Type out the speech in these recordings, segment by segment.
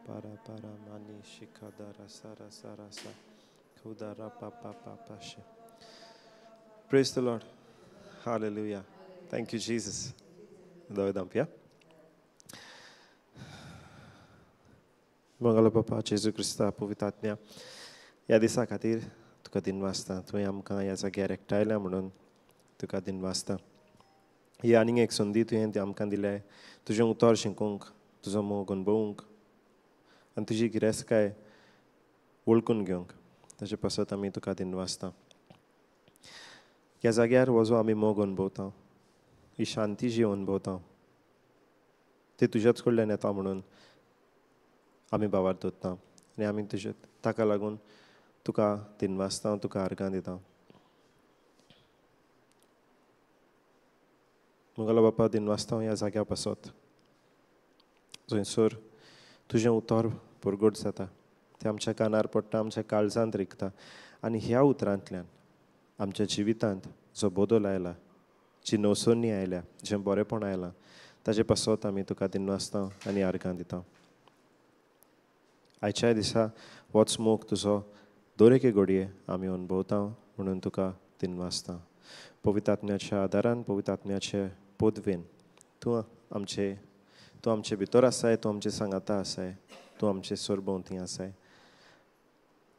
para para mani shikadara sara sara sa kudara pa pa pa pa shi. Praise the Lord. Hallelujah. Thank you, Jesus. दाम्पिया. मंगल बापा जेजू क्रिस्ता पवित्र आत्म्या ह्या दिसा खातीर तुका दिनवासता. तुवें आमकां ह्या जाग्यार एकठांयल्या म्हणून तुका दिनवासता. ही आनीक एक संदी तुवें आमकां दिल्या तुजें उतर शिकूंक, तुजो मोग अणभवूंक आनी तुजी गिरेस्तकाय वळखून घेवंक. ताचे पासत आमी तुका दिनवासता. ह्या जाग्यार हो जो आमी मोग अणभवता, ही शांती जी अणभवता, ती तुज्याच कडल्यान येता म्हणून आमी भावार्थ दवरता आनी आमी तुजे ताका लागून तुका दिनवासता, तुका आर्गां दिता. म्हगेलो बापा दिनवासता ह्या जाग्या पासत जंयसर तुजें उतर परगट जाता, तें आमच्या कानार पडटा, आमच्या काळजांत रिगता आनी ह्या उतरांतल्यान आमच्या जिवितांत जो बदल आयला, जी नवसरणी आयल्या, जें बरेंपण आयलां, ताजे पासत आमी तुका दिनवासता आनी आर्गां दिता. आयच्या दिसा होच मोग तुजो दर एके घडये आमी अणभवता म्हणून तुका दिनवासता. पवित्र आत्म्याच्या आदारान, पवित्र आत्म्याचे पदवेन तूं आमचे भितर आसाय, तूं आमचे सांगाता आसाय, तूं आमचे सरभोंवती आसाय.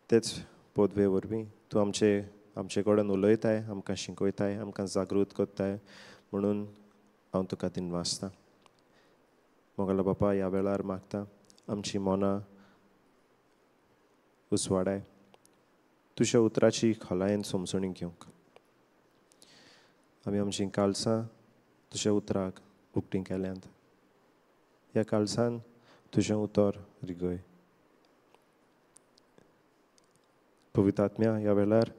तेच पदवे वरवीं तूं आमचे कडेन उलयताय, आमकां शिकयताय, आमकां जागृत करताय म्हणून हांव तुका दिनवासता. म्हगेलो बापा ह्या वेळार मागता आमची मनां उजवाडाय, तुज्या उतराची खोलायेन समजणी घेवंक. आमी आमचीं काळसां तुज्या उतराक उक्तीं केल्यांत. ह्या काळसान तुजें उतर रिगय. पवित्र आत्म्या ह्या वेळार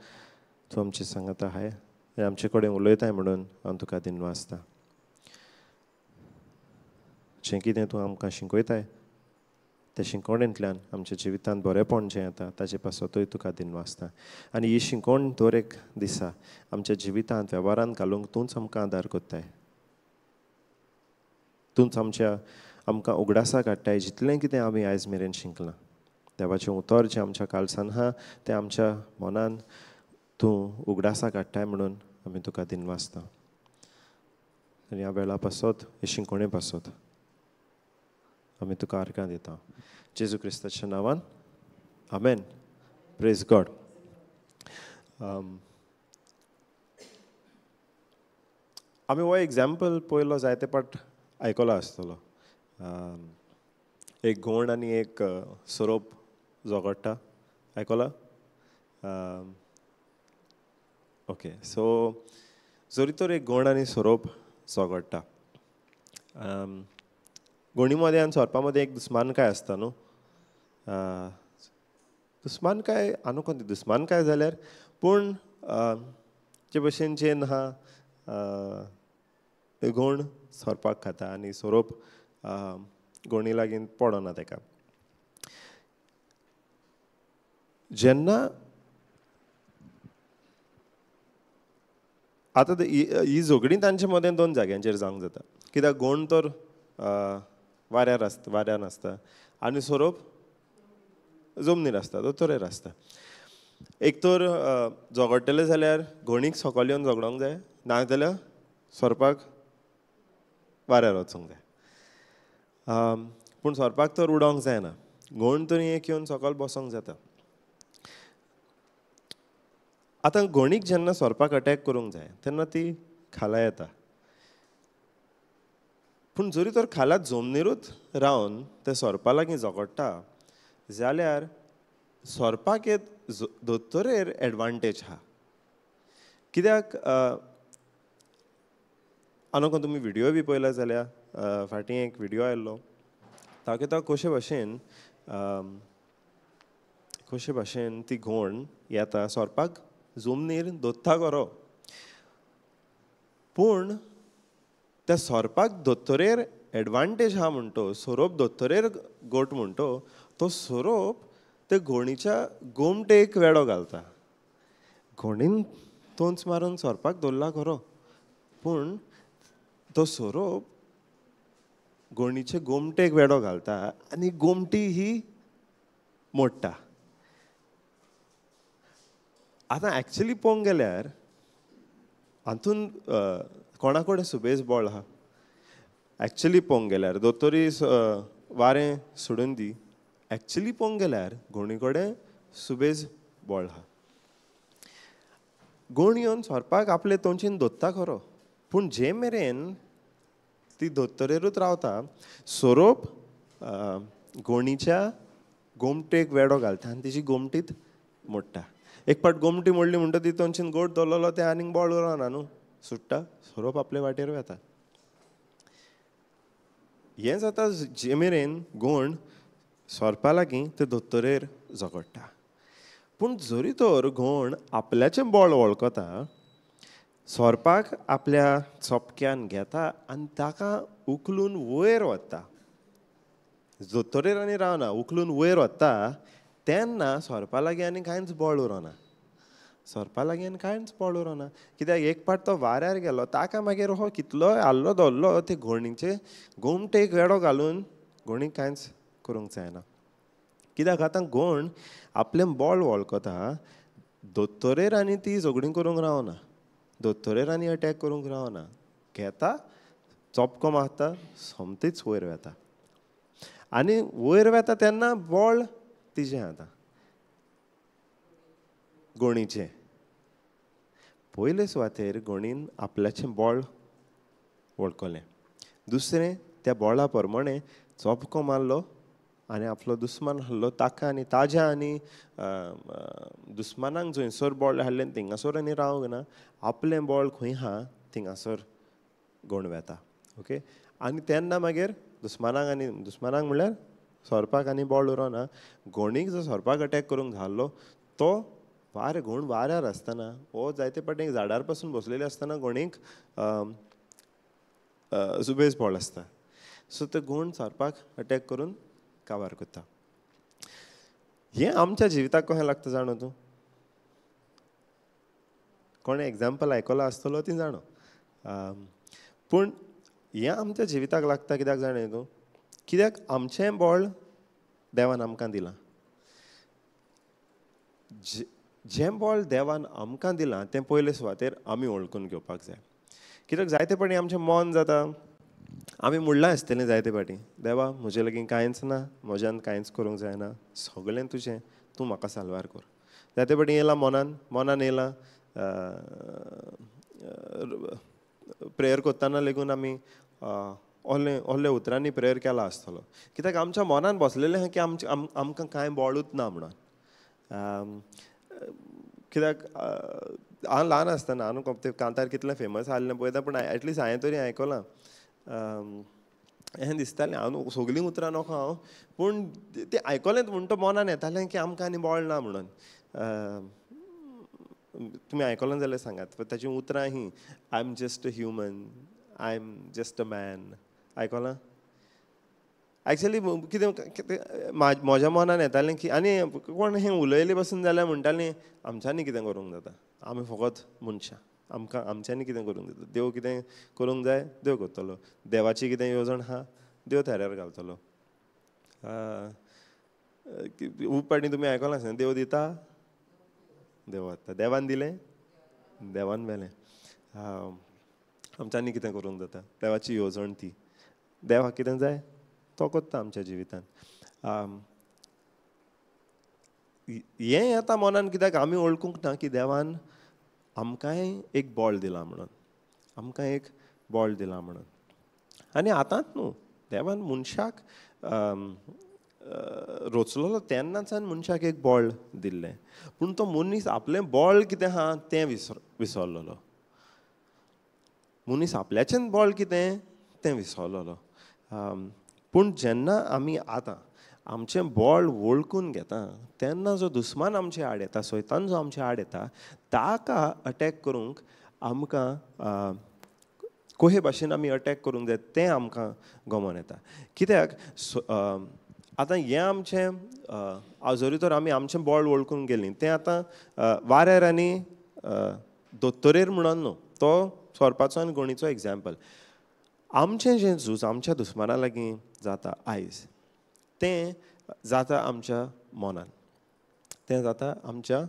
तूं आमचे सांगाता आहाय आनी आमचे कडेन उलयताय म्हणून हांव तुका दिनवासता. जें कितें तूं आमकां शिकयताय त्या शिकवणेंतल्यान आमच्या जिवितांत बरेंपण जें येता ताचे पासतूय तुका दिनवासता. आनी ही शिकवण दर एक दिसा आमच्या जिवितांत वेव्हारांत घालूंक तूंच आमकां आदार करताय. तूंच आमकां उगडासाक हाडटाय जितलें कितें आमी आयज मेरेन शिकलां. देवाचें उतर जें आमच्या काळसान आहा तें आमच्या मनान तूं उगडासाक हाडटाय म्हणून आमी तुका दिनवासता. आनी ह्या वेळा पासत, हे शिकवणे पासत आमी तुका आर्गां दिता. जेजू क्रिस्ताच्या नांवान आमेन. Praise God. आमी हो एग्जाम्पल पयलो जायते पाट आयकलो आसतलो. एक घोण आनी एक सोरोप झगडटा, आयकला? ओके, सो जरी तर एक घोण आनी सोरोप झगडटा, गोणी मदें आनी सोरपा मदें एक दुस्मानकाय आसता न्हू. दुस्मानकाय आनी कोण दुस्मानकाय जाल्यार पूण जे भशेन जेन आहा घोण सोरपाक खाता आनी सोरोप गोणी लागीं पडना तेका. जेन्ना आतां ही झगडीं तांचे मदें दोन जाग्यांचेर जावंक जाता. कित्याक घोण तर वाऱ्यार आसता, वाऱ्यार आसता आनी सोरोप जमनीर आसता, दोतोरेर आसता. एक तर झगडटले जाल्यार घोणीक सकयल येवन झगडोंक जाय, नाजाल्यार सोरपाक वाऱ्यार वचूंक जाय. पूण सोरपाक तर उडोवंक जायना, घोण तर एक येवन सकयल बसोंक जाता. आतां घोणीक जेन्ना सोरपाक अटॅक करूंक जाय तेन्ना ती खाला येता. पूण जरी तर खाला जमनीरूच रावन ते सोरपा लागीं झगडटा जाल्यार सोरपाक एक दोतोरेर एडवांटेज आहा. कित्याक आनी तुमी व्हिडियो बी पळयला जाल्यार फाटीं एक व्हिडियो आयिल्लो दाखयता कशे भाशेन ती घोण येता सोरपाक जमनीर दोत्ता खरो, पूण त्या सोरपाक दोतोरेर एडवांटेज आहा म्हणटो, सोरोप दोतोरेर गोट म्हणटो, तो सोरोप ते घोणीच्या गोमटेक वेडो घालता. घोणीन तोंच मारून सोरपाक धरला खरो, पूण तो सोरोप गोणीचे गोमटेक वेडो घालता आनी गोमटी ही मोडटा. आतां एक्चुली पळोवंक गेल्यार हातून कोणा कडेन सुबेज बळ आहा? एक्चुली पळोवंक गेल्यार दोतोरी वारें सोडून दी, एक्चुली पळोवंक गेल्यार गोणी कडेन सुबेज बळ आहा. गोण येवन सोरपाक आपले तोंचीन दोत्ता खरो, पूण जे मेरेन ती दोतोरेरूच रावता सोरोप गोणीच्या गोमटेक वेडो घालता आनी तिची गोमटीत मोडटा. एक फावट गोमटी मोडली म्हणटा ती तोंचीन गोड दवरलेलो तें आनीक बळ उरना न्हू, सुट्टा, सोरोप आपले वाटेर वता. हें जाता जे मेरेन गोण सोरपा लागीं ते दोतोरेर झगडटा. पूण जरी तर गोण आपल्याचें बळ वळखता, सोरपाक आपल्या चोपक्यान घेता आनी ताका उखलून वयर वता, दोतोरेर आनी रावना, उखलून वयर वता तेन्ना सोरपा लागीं आनी कांयच बळ उरना, सोरपा लागीं आनी कांयच बळ उरना. कित्याक एक पाट तो वाऱ्यार गेलो, ताका मागीर हो कितलोय हाल्लो धरलो ते गोणीचे गोमटेक वेडो घालून गोणीक कांयच करूंक जायना. कित्याक आतां गोण आपलें बळ वळखता, दोतोरेर आनी ती झगडीं करूंक रावना, दोतोरेर आनी अटॅक करूंक रावना, घेता चोपको मारता सोमतीच वयर वता आनी वयर वता तेन्ना बळ तिजें आतां गोणीचें. पयले सुवातेर गोणीन आपल्याचें बळ वळखलें, दुसरें त्या बळा प्रमाणे चोपको मारलो आनी आपलो दुस्मान हाडलो ताका आनी ताज्या आनी दुस्मानाक जंयसर बळ हाडलें थिंगासर आनी रावंक ना, आपलें बळ खंय आहा थिंगासर गोण वेता. ओके, आनी तेन्ना मागीर दुस्मानाक आनी दुस्मानाक म्हणल्यार सोरपाक आनी बळ उरना. गोणीक जो सोरपाक अटॅक करूंक घाल्लो तो वारें गोण वाऱ्यार आसतना हो जायते फावटी झाडार पासून बसलेले आसतना गोणीक सुबेज बळ आसता. सो ते गोण सोरपाक अटॅक करून काबार करता. हें आमच्या जिविताक कशें लागता जाणो तूं? कोणें एग्जाम्पल आयकलो आसतलो ती जाणो, पूण हें आमच्या जिविताक लागता कित्याक जाणें तूं? कित्याक आमचें बळ देवान आमकां दिलां, जें बळ देवान आमकां दिलां तें पयले सुवातेर आमी वळखून घेवपाक जाय. कित्याक जायते फावटी आमचें मन जाता, आमी म्हणलां आसतलें जायते फावटी, देवा म्हजे लागीं कांयच ना, म्हज्यान कांयच करूंक जायना, सगळें तुजें, तूं म्हाका साल्वार कर. जायते फावटी येयलां मनान, मनान येयलां प्रेयर करतना लेगून आमी ओले ओले उतरांनी प्रेयर केला आसतलो, कित्याक आमच्या मनान बसलेलें आहा की आमचें आमकां कांय बळूच ना म्हणून. कित्याक हांव ल्हान आसतना हांव ते कांतार कितलें फेमस आहलें पळयता, पूण एटलिस्ट हांवें तरी आयकलां हें दिसतालें, हांव सगळीं उतरां नको हांव, पूण तें आयकलें म्हूण तो मनान येतालें की आमकां आनी बळ ना म्हणून. तुमी आयकलें जाल्यार सांगात, ताचीं उतरां ही I am just a human, I am just a man, आयकलां? Actually कितें म्हज्या मनान येतालें की आनी कोण हें उलयलें पासून जाल्यार म्हणटालीं आमच्यांनी कितें करूंक जाता, आमी फकत मनशां, आमकां आमच्यांनी कितें करूंक जाता, देव कितें करूंक जाय देव करतलो, देवाची कितें येवजण आहा देव थाऱ्यार घालतलो. खूब फावटी तुमी आयकलां आसतलें, देव दिता देव वता, देवान दिलें देवान व्हेलें, आमच्यांनी कितें करूंक जाता, देवाची येवजण ती, देवाक कितें जाय तो करता आमच्या जिवितान. हें येता मनान कित्याक आमी वळखूंक ना की देवान आमकांय एक बळ दिलां म्हणून, आमकां एक बळ दिलां म्हणून. आनी आतांच न्हू, देवान मनशाक रोचलेलो तेन्नाच्यान मनशाक एक बळ दिल्लें, पूण तो मनीस आपलें बळ कितें आहा तें विसरलेलो, मनीस आपल्याचें बळ कितें तें विसरलेलो. पूण जेन्ना आमी आतां आमचें बळ वळखून घेता तेन्ना जो दुस्मान आमचे आड येता, सैतान जो आमचे आड येता, ताका अटॅक करूंक आमकां कोहे भाशेन आमी अटॅक करूंक जाय तें आमकां गमोन येता. कित्याक आतां हें आमचें जरी तर आमी आमचें बळ वळखून गेलीं तें आतां वाऱ्यार आनी दोतोरेर म्हणून न्हू, तो सोरपाचो आनी गोणीचो एग्जाम्पल. आमचें जें झूज आमच्या दुस्माना लागीं जाता आयज तें जाता आमच्या मनान, तें जाता आमच्या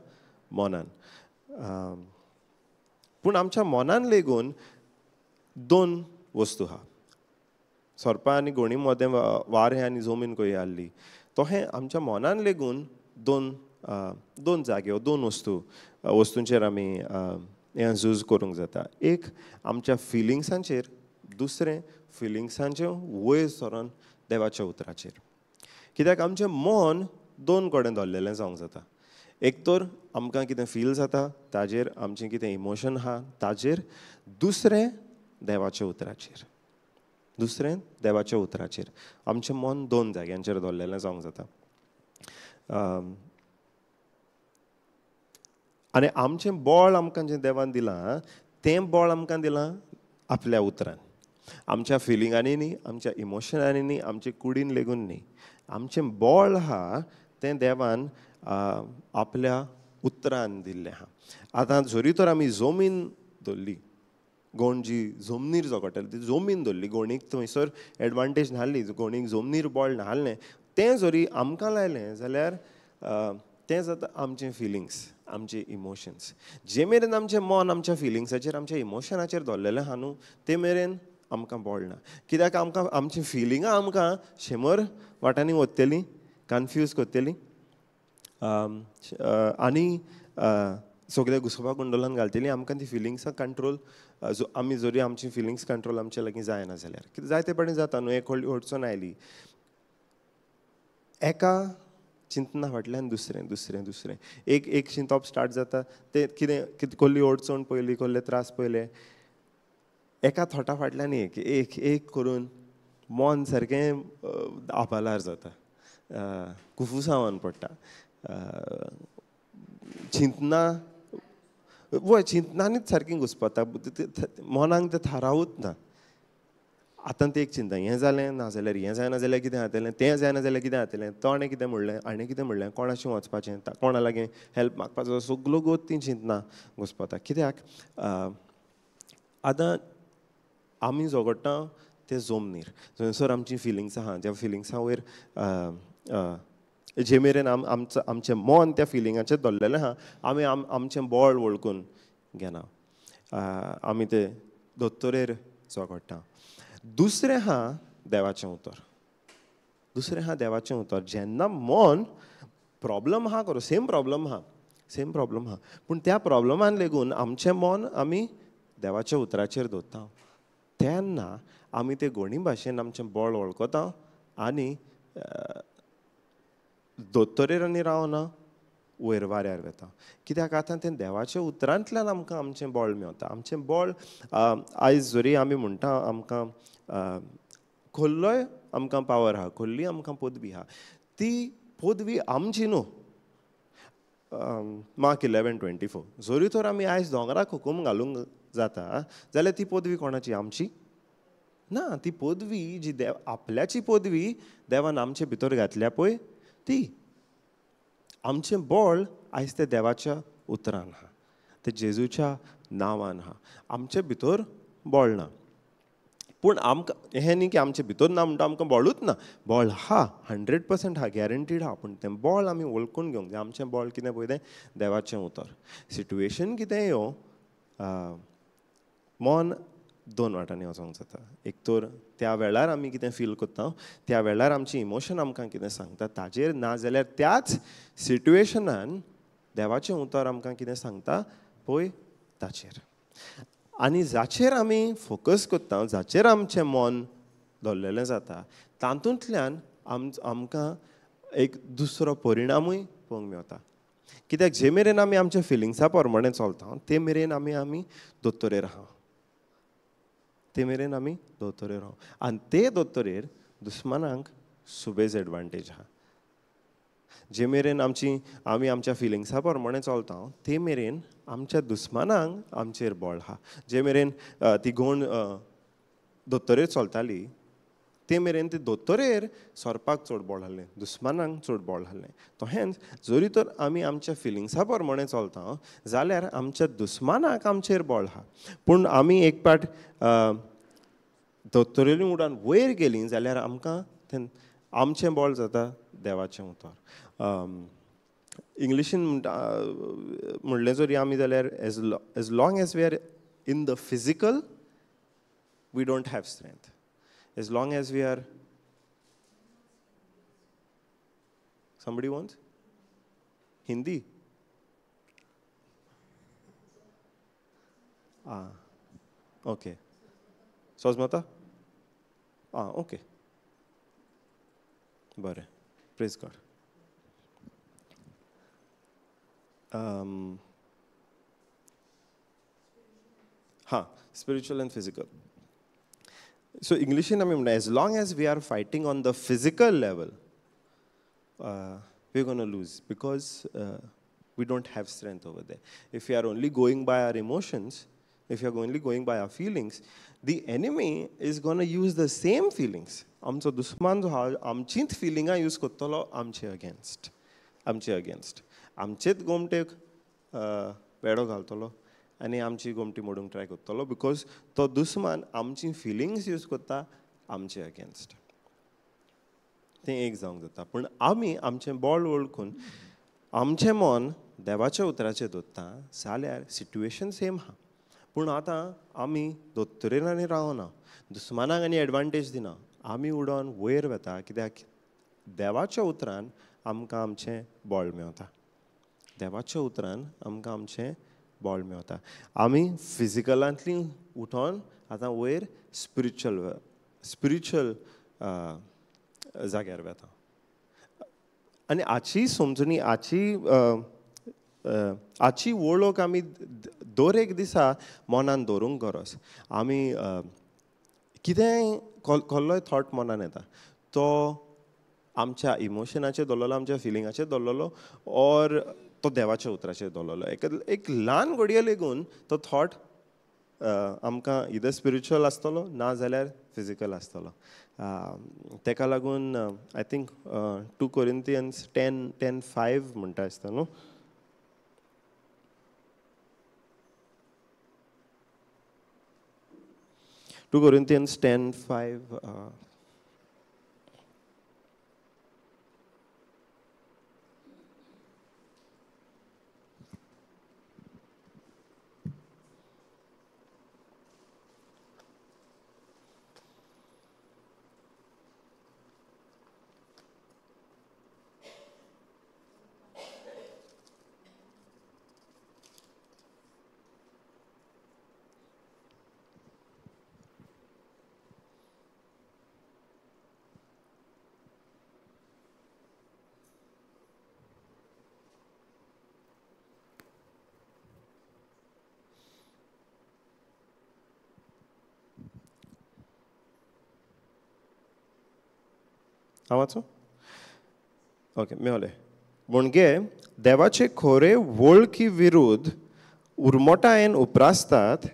मनान. पूण आमच्या मनान लेगून दोन वस्तू आहा. सोरपा आनी गोणी मदें वारें आनी जमीन खंय आहली, तशें आमच्या मनान लेगून दोन दोन जाग्यो, दोन वस्तूंचेर आमी हें झूज करूंक जाता. एक आमच्या फिलिंग्सांचेर, दुसरें फिलिंग्सांचें वयर सरोन देवाच्या उतराचेर. कित्याक आमचें मन दोन कडेन धरलेलें जावंक जाता. एक तर आमकां कितें फील जाता ताजेर, आमचें कितें इमोशन आहा ताजेर, दुसरें देवाच्या उतराचेर, दुसरें देवाच्या उतराचेर. आमचें मन दोन जाग्यांचेर धरलेलें जावंक जाता. आनी आमचें बळ आमकां जें देवान दिलां तें बळ आमकां दिलां आपल्या उतरान. आमच्या फिलिंगांनी न्ही, आमच्या इमोशनांनी न्ही, आमचे कुडीन लेगून न्ही. आमचें बळ आहा तें देवान आपल्या उतरान दिल्लें आहा. आतां जरी तर आमी जमीन धरली, गोण जी जमनीर झगडटाली ती जमीन धरली, गोणीक थंयसर एडवांटेज नासली, गोणीक जमनीर बळ नासलें, तें जरी आमकां लायलें जाल्यार तें जाता आमचें फिलिंग्स, आमचे इमोशन्स. जे मेरेन आमचें मन आमच्या फिलिंग्साचेर, आमच्या इमोशनाचेर धरलेलें आहा न्हू, ते मेरेन आमकां बळ ना. कित्याक आमकां आमचीं फिलिंगां आमकां शंबर वाटांनी वतलीं, कन्फ्यूज करतलीं आनी सगळ्या घुसपा गोंदळान घालतलीं. आमकां ती फिलिंग्सां कंट्रोल, आमी जरी आमची फिलिंग्स कंट्रोल आमचे लागीं जायना जाल्यार, कितें जायते फावटी जाता न्हू, एक व्हडली अडचण आयली, एका चिंतना फाटल्यान दुसरें दुसरें दुसरें, एक एक चिंतप स्टार्ट जाता, तें कितें कितें कसली अडचण पयली, कसले त्रास पयले, एका थोटा फाटल्यान एक एक एक करून मन सारकें आपालार जाता, कुफुसांवान पडटा, चिंतना वय चिंतनानीच सारकें घुसपता, मनाक तें थारावूच ना. आतां तें एक चिंता, हें जालें ना जाल्यार हें जायना जाल्यार कितें जातलें, तें जायना जाल्यार कितें जातलें, तोणें कितें म्हणलें, हाणें कितें म्हणलें, कोणाशी वचपाचें, कोणा लागीं हेल्प मागपाचो, सगळ्यो गोत तीं चिंतना घुसपता. कित्याक आतां आमी झगडटा ते जमनीर, थंयसर आमची फिलिंग्स आहा, ज्या फिलिंग्सां वयर जे मेरेन आमचो आमचें मन त्या फिलिंगाचेर धरलेलें आहा, आमी आमचें बळ वळखून घेना, आमी ते दोतोरेर झगडटा. दुसरें आहा देवाचें उतर, दुसरें आहा देवाचें उतर. जेन्ना मन प्रॉब्लम आहा करो, सेम प्रॉब्लम आहा, सेम प्रॉब्लम आहा, पूण त्या प्रॉब्लमान लेगून आमचें मन आमी देवाच्या उतराचेर दवरता, तेन्ना आमी ते गोणी भाशेन आमचें बळ वळखता आनी दोतोरेर आनी रावना, वयर वाऱ्यार वता. कित्याक आतां तें देवाच्या उतरांतल्यान आमकां आमचें बळ मेवता. आमचें बळ आयज जरी आमी म्हणटा आमकां खोल्लोय आमकां पावर आहा, खोल्ली आमकां पदवी आहा, ती पदवी आमची न्हू. मार्क 11:24, जरी तर आमी आयज दोंगराक हुकूम घालूंक जाता जाल्यार ती पदवी कोणाची? आमची ना. ती पदवी जी देव आपल्याची पदवी देवान आमचे भितर घातल्या पळय, ती आमचें बळ आयज तें देवाच्या उतरान आहा, तें जेजूच्या नांवान आहा. आमचे भितर बळ ना, पूण आमकां हें न्ही की आमचे भितर ना म्हणटा आमकां बळूच ना. बळ आहा, 100% आहा, गॅरंटीड आहा, पूण तें बळ आमी वळखून घेवंक जाय. आमचें बळ कितें पळय तें देवाचें उतर. सिट्युएशन कितें येवं, मन दोन वाटांनी वचोंक जाता. एक तर त्या वेळार आमी कितें फील करता, त्या वेळार आमची इमोशन आमकां कितें सांगता ताजेर, ना जाल्यार त्याच सिट्युएशनान देवाचें उतर आमकां कितें सांगता पळय ताचेर. आनी जाचेर आमी फोकस करता, जाचेर आमचें मन धरलेलें जाता, तातूंतल्यान आमकां एक दुसरो परिणामूय पळोवंक मेवता. कित्याक जे मेरेन आमी आमच्या फिलिंग्सा प्रमाणे चलता ते मेरेन आमी आमी दोतोरेर आहा, ते मेरेन आमी दोतोरेर आहा, आनी ते दोतोरेर दुस्मानांक सुबेज एडवांटेज आहा. जे मेरेन आमची आमी आमच्या फिलिंग्सा प्रमाणे चलता ते मेरेन आमच्या दुस्मानांक आमचेर बळ आहा. जे मेरेन ती गोण दोतोरेर चलताली ते मेरेन ते दोतोरेर सोरपाक चड बळ आहलें, दुस्मानांक चड बळ आहलें. तशेंच जरी तर आमी आमच्या फिलिंग्सा प्रमाणे चलता जाल्यार आमच्या दुस्मानाक आमचेर बळ आहा. पूण आमी एक पाट दोतोरेली उडान वयर गेली जाल्यार आमकां आमचें बळ जाता देवाचें उतर. इंग्लिशीन म्हणलें जरी आमी जाल्यार as long as we are in the physical we don't have strength. As long as we are somebody wants Hindi. Ah, okay. Sosmata? Ah, okay. Bare. Praise God. Ha, spiritual and physical. So English in as long as we are fighting on the physical level, we're going to lose because we don't have strength over there. If we are only going by our emotions, if you are only going by our feelings, the enemy is going to use the same feelings. आमचो दुस्मान जो आहा आमचींच फिलिंगां use करतलो आमचे against, आमचे against, आमचेच गोमटेक पेडो घालतलो आनी आमची गोमटी मोडूंक ट्राय करतलो, because तो दुस्मान आमची फिलिंग्स यूज करता आमचे अगेन्स्ट. तें एक जावंक जाता. पूण आमी आमचें बळ वळखून आमचें मन देवाच्या उतराचेर दवरता जाल्यार सिट्युएशन सेम आहा. पूण आतां आमी दोतोरेन आनी रावना, दुस्मानाक आनी एडवांटेज दिना, आमी उडोन वयर वता कित्याक देवाच्या उतरान आमकां आमचें बळ मेवता. देवाच्या उतरान आमकां आमचें बळ मेवता. आमी फिजिकलांतली उठोन आतां वयर स्पिरिच्युअल स्पिरिच्युअल जाग्यार वता. आनी हाची समजणी, हाची हाची वळख आमी दर एक दिसा मनान दवरूंक गरज. आमी कितेंय कसलोय थॉट मनान येता तो आमच्या इमोशनाचेर दवरलेलो, आमच्या फिलिंगाचेर दवरलेलो, ऑर तो देवाच्या उतराचेर दवरलेलो. एक ल्हान घडये लेगून तो थॉट आमकां इदर स्पिरिच्युअल आसतलो ना जाल्यार फिजिकल आसतलो. तेका लागून I think 2 Corinthians 10:5 म्हणटा आसता न्हू. 2 Corinthians 10:5. हांव ओके मेवले. म्हणजे देवाचे खोरे वळखी विरुद्ध उरमोटायेन उप्रासतात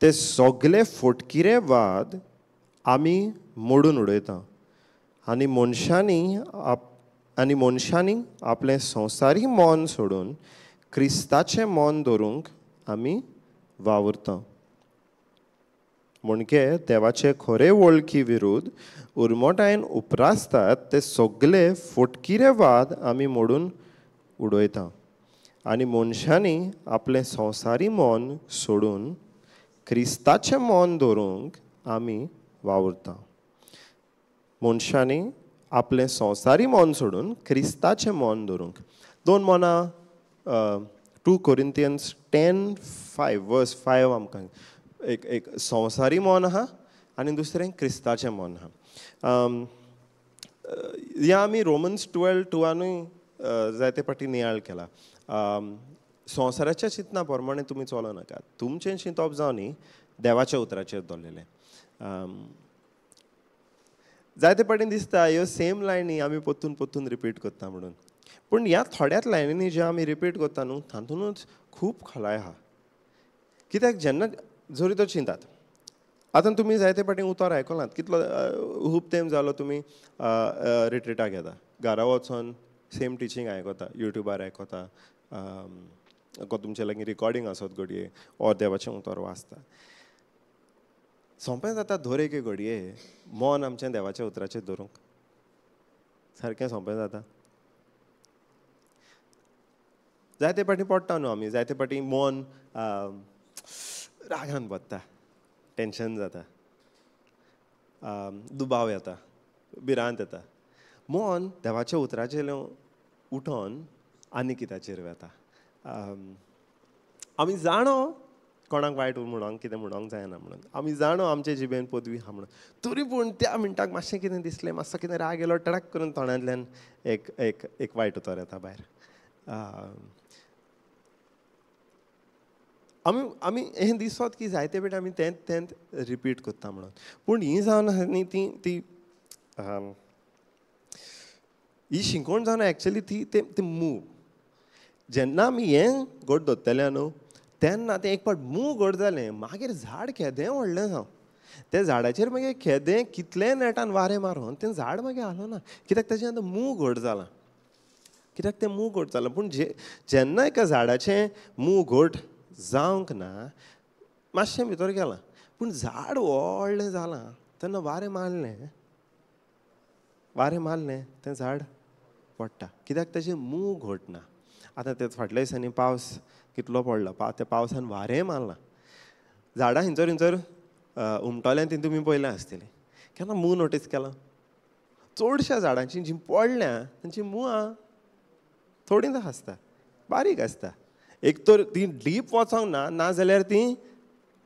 ते सगळे फोटकिरे वाद आमी मोडून उडयता आनी मनशांनी आपलें संवसारी मन सोडून क्रिस्ताचें मन दवरूंक आमी वावुरता. म्हणजे देवाचे खोरे वळखी विरुद्ध उरमोटायेन उप्रासतात ते सगळे फोटकिरे वाद आमी मोडून उडयता आनी मनशांनी आपलें संवसारी मन सोडून क्रिस्ताचें मन दवरूंक आमी वावुरता. मनशांनी आपलें संवसारी मन सोडून क्रिस्ताचें मन दवरूंक. दोन मनां 2 Corinthians 10:5 verse 5 आमकां एक एक संवसारी मन आहा आनी दुसरें क्रिस्ताचें मन आहा. ह्या आमी रोमन्स 12:2 जायते फावटी नियाळ केला. संवसाराच्या चिंतना प्रमाणे तुमी चलो नाका, तुमचें चिंतप जावं न्ही देवाच्या उतराचेर दवरलेलें. जायते फावटी दिसता ह्यो सेम लायनी आमी परतून परतून रिपीट करता म्हणून, पूण ह्या थोड्याच लायनींनी ज्यो आमी रिपीट करता न्हू तातूंतच खूब खोलाय आहा. कित्याक जेन्ना जरी तो चिंतात आतां तुमी जायते फावटी उतर आयकलात, कितलो खूब तेंप जालो तुमी रिट्रिटाक येता, घरा वचोन सेम टिचींग आयकता, युट्यूबार आयकता, तुमचे लागीं रिकॉर्डिंग आसत घडये, ऑर देवाचें उतर वाचता. सोंपें जाता दर एके घडये मन आमचें देवाच्या उतराचेर दवरूंक, सारकें सोंपें जाता. जायते पाटी पडटा न्हू आमी, जायते पाटी मन रागान भरता, टेंशन जाता, दुबाव येता, भिरांत येता. मन देवाच्या उतराचेर उठोन आनी कित्याचेर वता. आमी जाणो कोणाक वायट म्हणोंक कितें म्हणोंक जायना म्हणून, आमी जाणो आमचे जिबेन पदवी आहा म्हणून, तरी पूण त्या मिनटाक मातशें कितें दिसलें, मातसो कितें राग येयलो, टडक करून तोंडांतल्यान एक एक एक वायट उतर येता भायर. आमी आमी हें दिसत की जायते पेट आमी तेंत तेंत रिपीट करता म्हणून, पूण ही जावन आसा न्ही ती ती ही शिंकोण जावन एक्चुली ती ते मूग. जेन्ना आमी हें घट दवरतले न्हू तेन्ना तें एक पाट मूग घट जालें मागीर झाड केदें व्हडलें जावं, त्या झाडाचेर मागीर केदें कितलें नेटान वारें मारून तें झाड मागीर हालना, कित्याक ताचें आतां मूग घट जालां, कित्याक तें मूग घट जालां. पूण जेन्ना एका झाडाचें मूग घट जावंक ना, मातशें भितर गेलां, पूण झाड व्हडलें जालां तेन्ना वारें मारलें, वारें मारलें तें झाड पडटा, कित्याक ताचें मूग घट ना. आतां ते फाटल्या दिसांनी पावस कितलो पडलो, त्या पावसान वारें मारलां, झाडां हिंचर हिंचर उमटल्यां ती तुमी पळयल्यां आसतलीं. केन्ना मूग नोटीस केलां? चडश्या झाडांची जीं पडल्यां तांची मुळां थोडींच आसता, बारीक आसता. एक तर ती डीप वचोंक ना, ना जाल्यार ती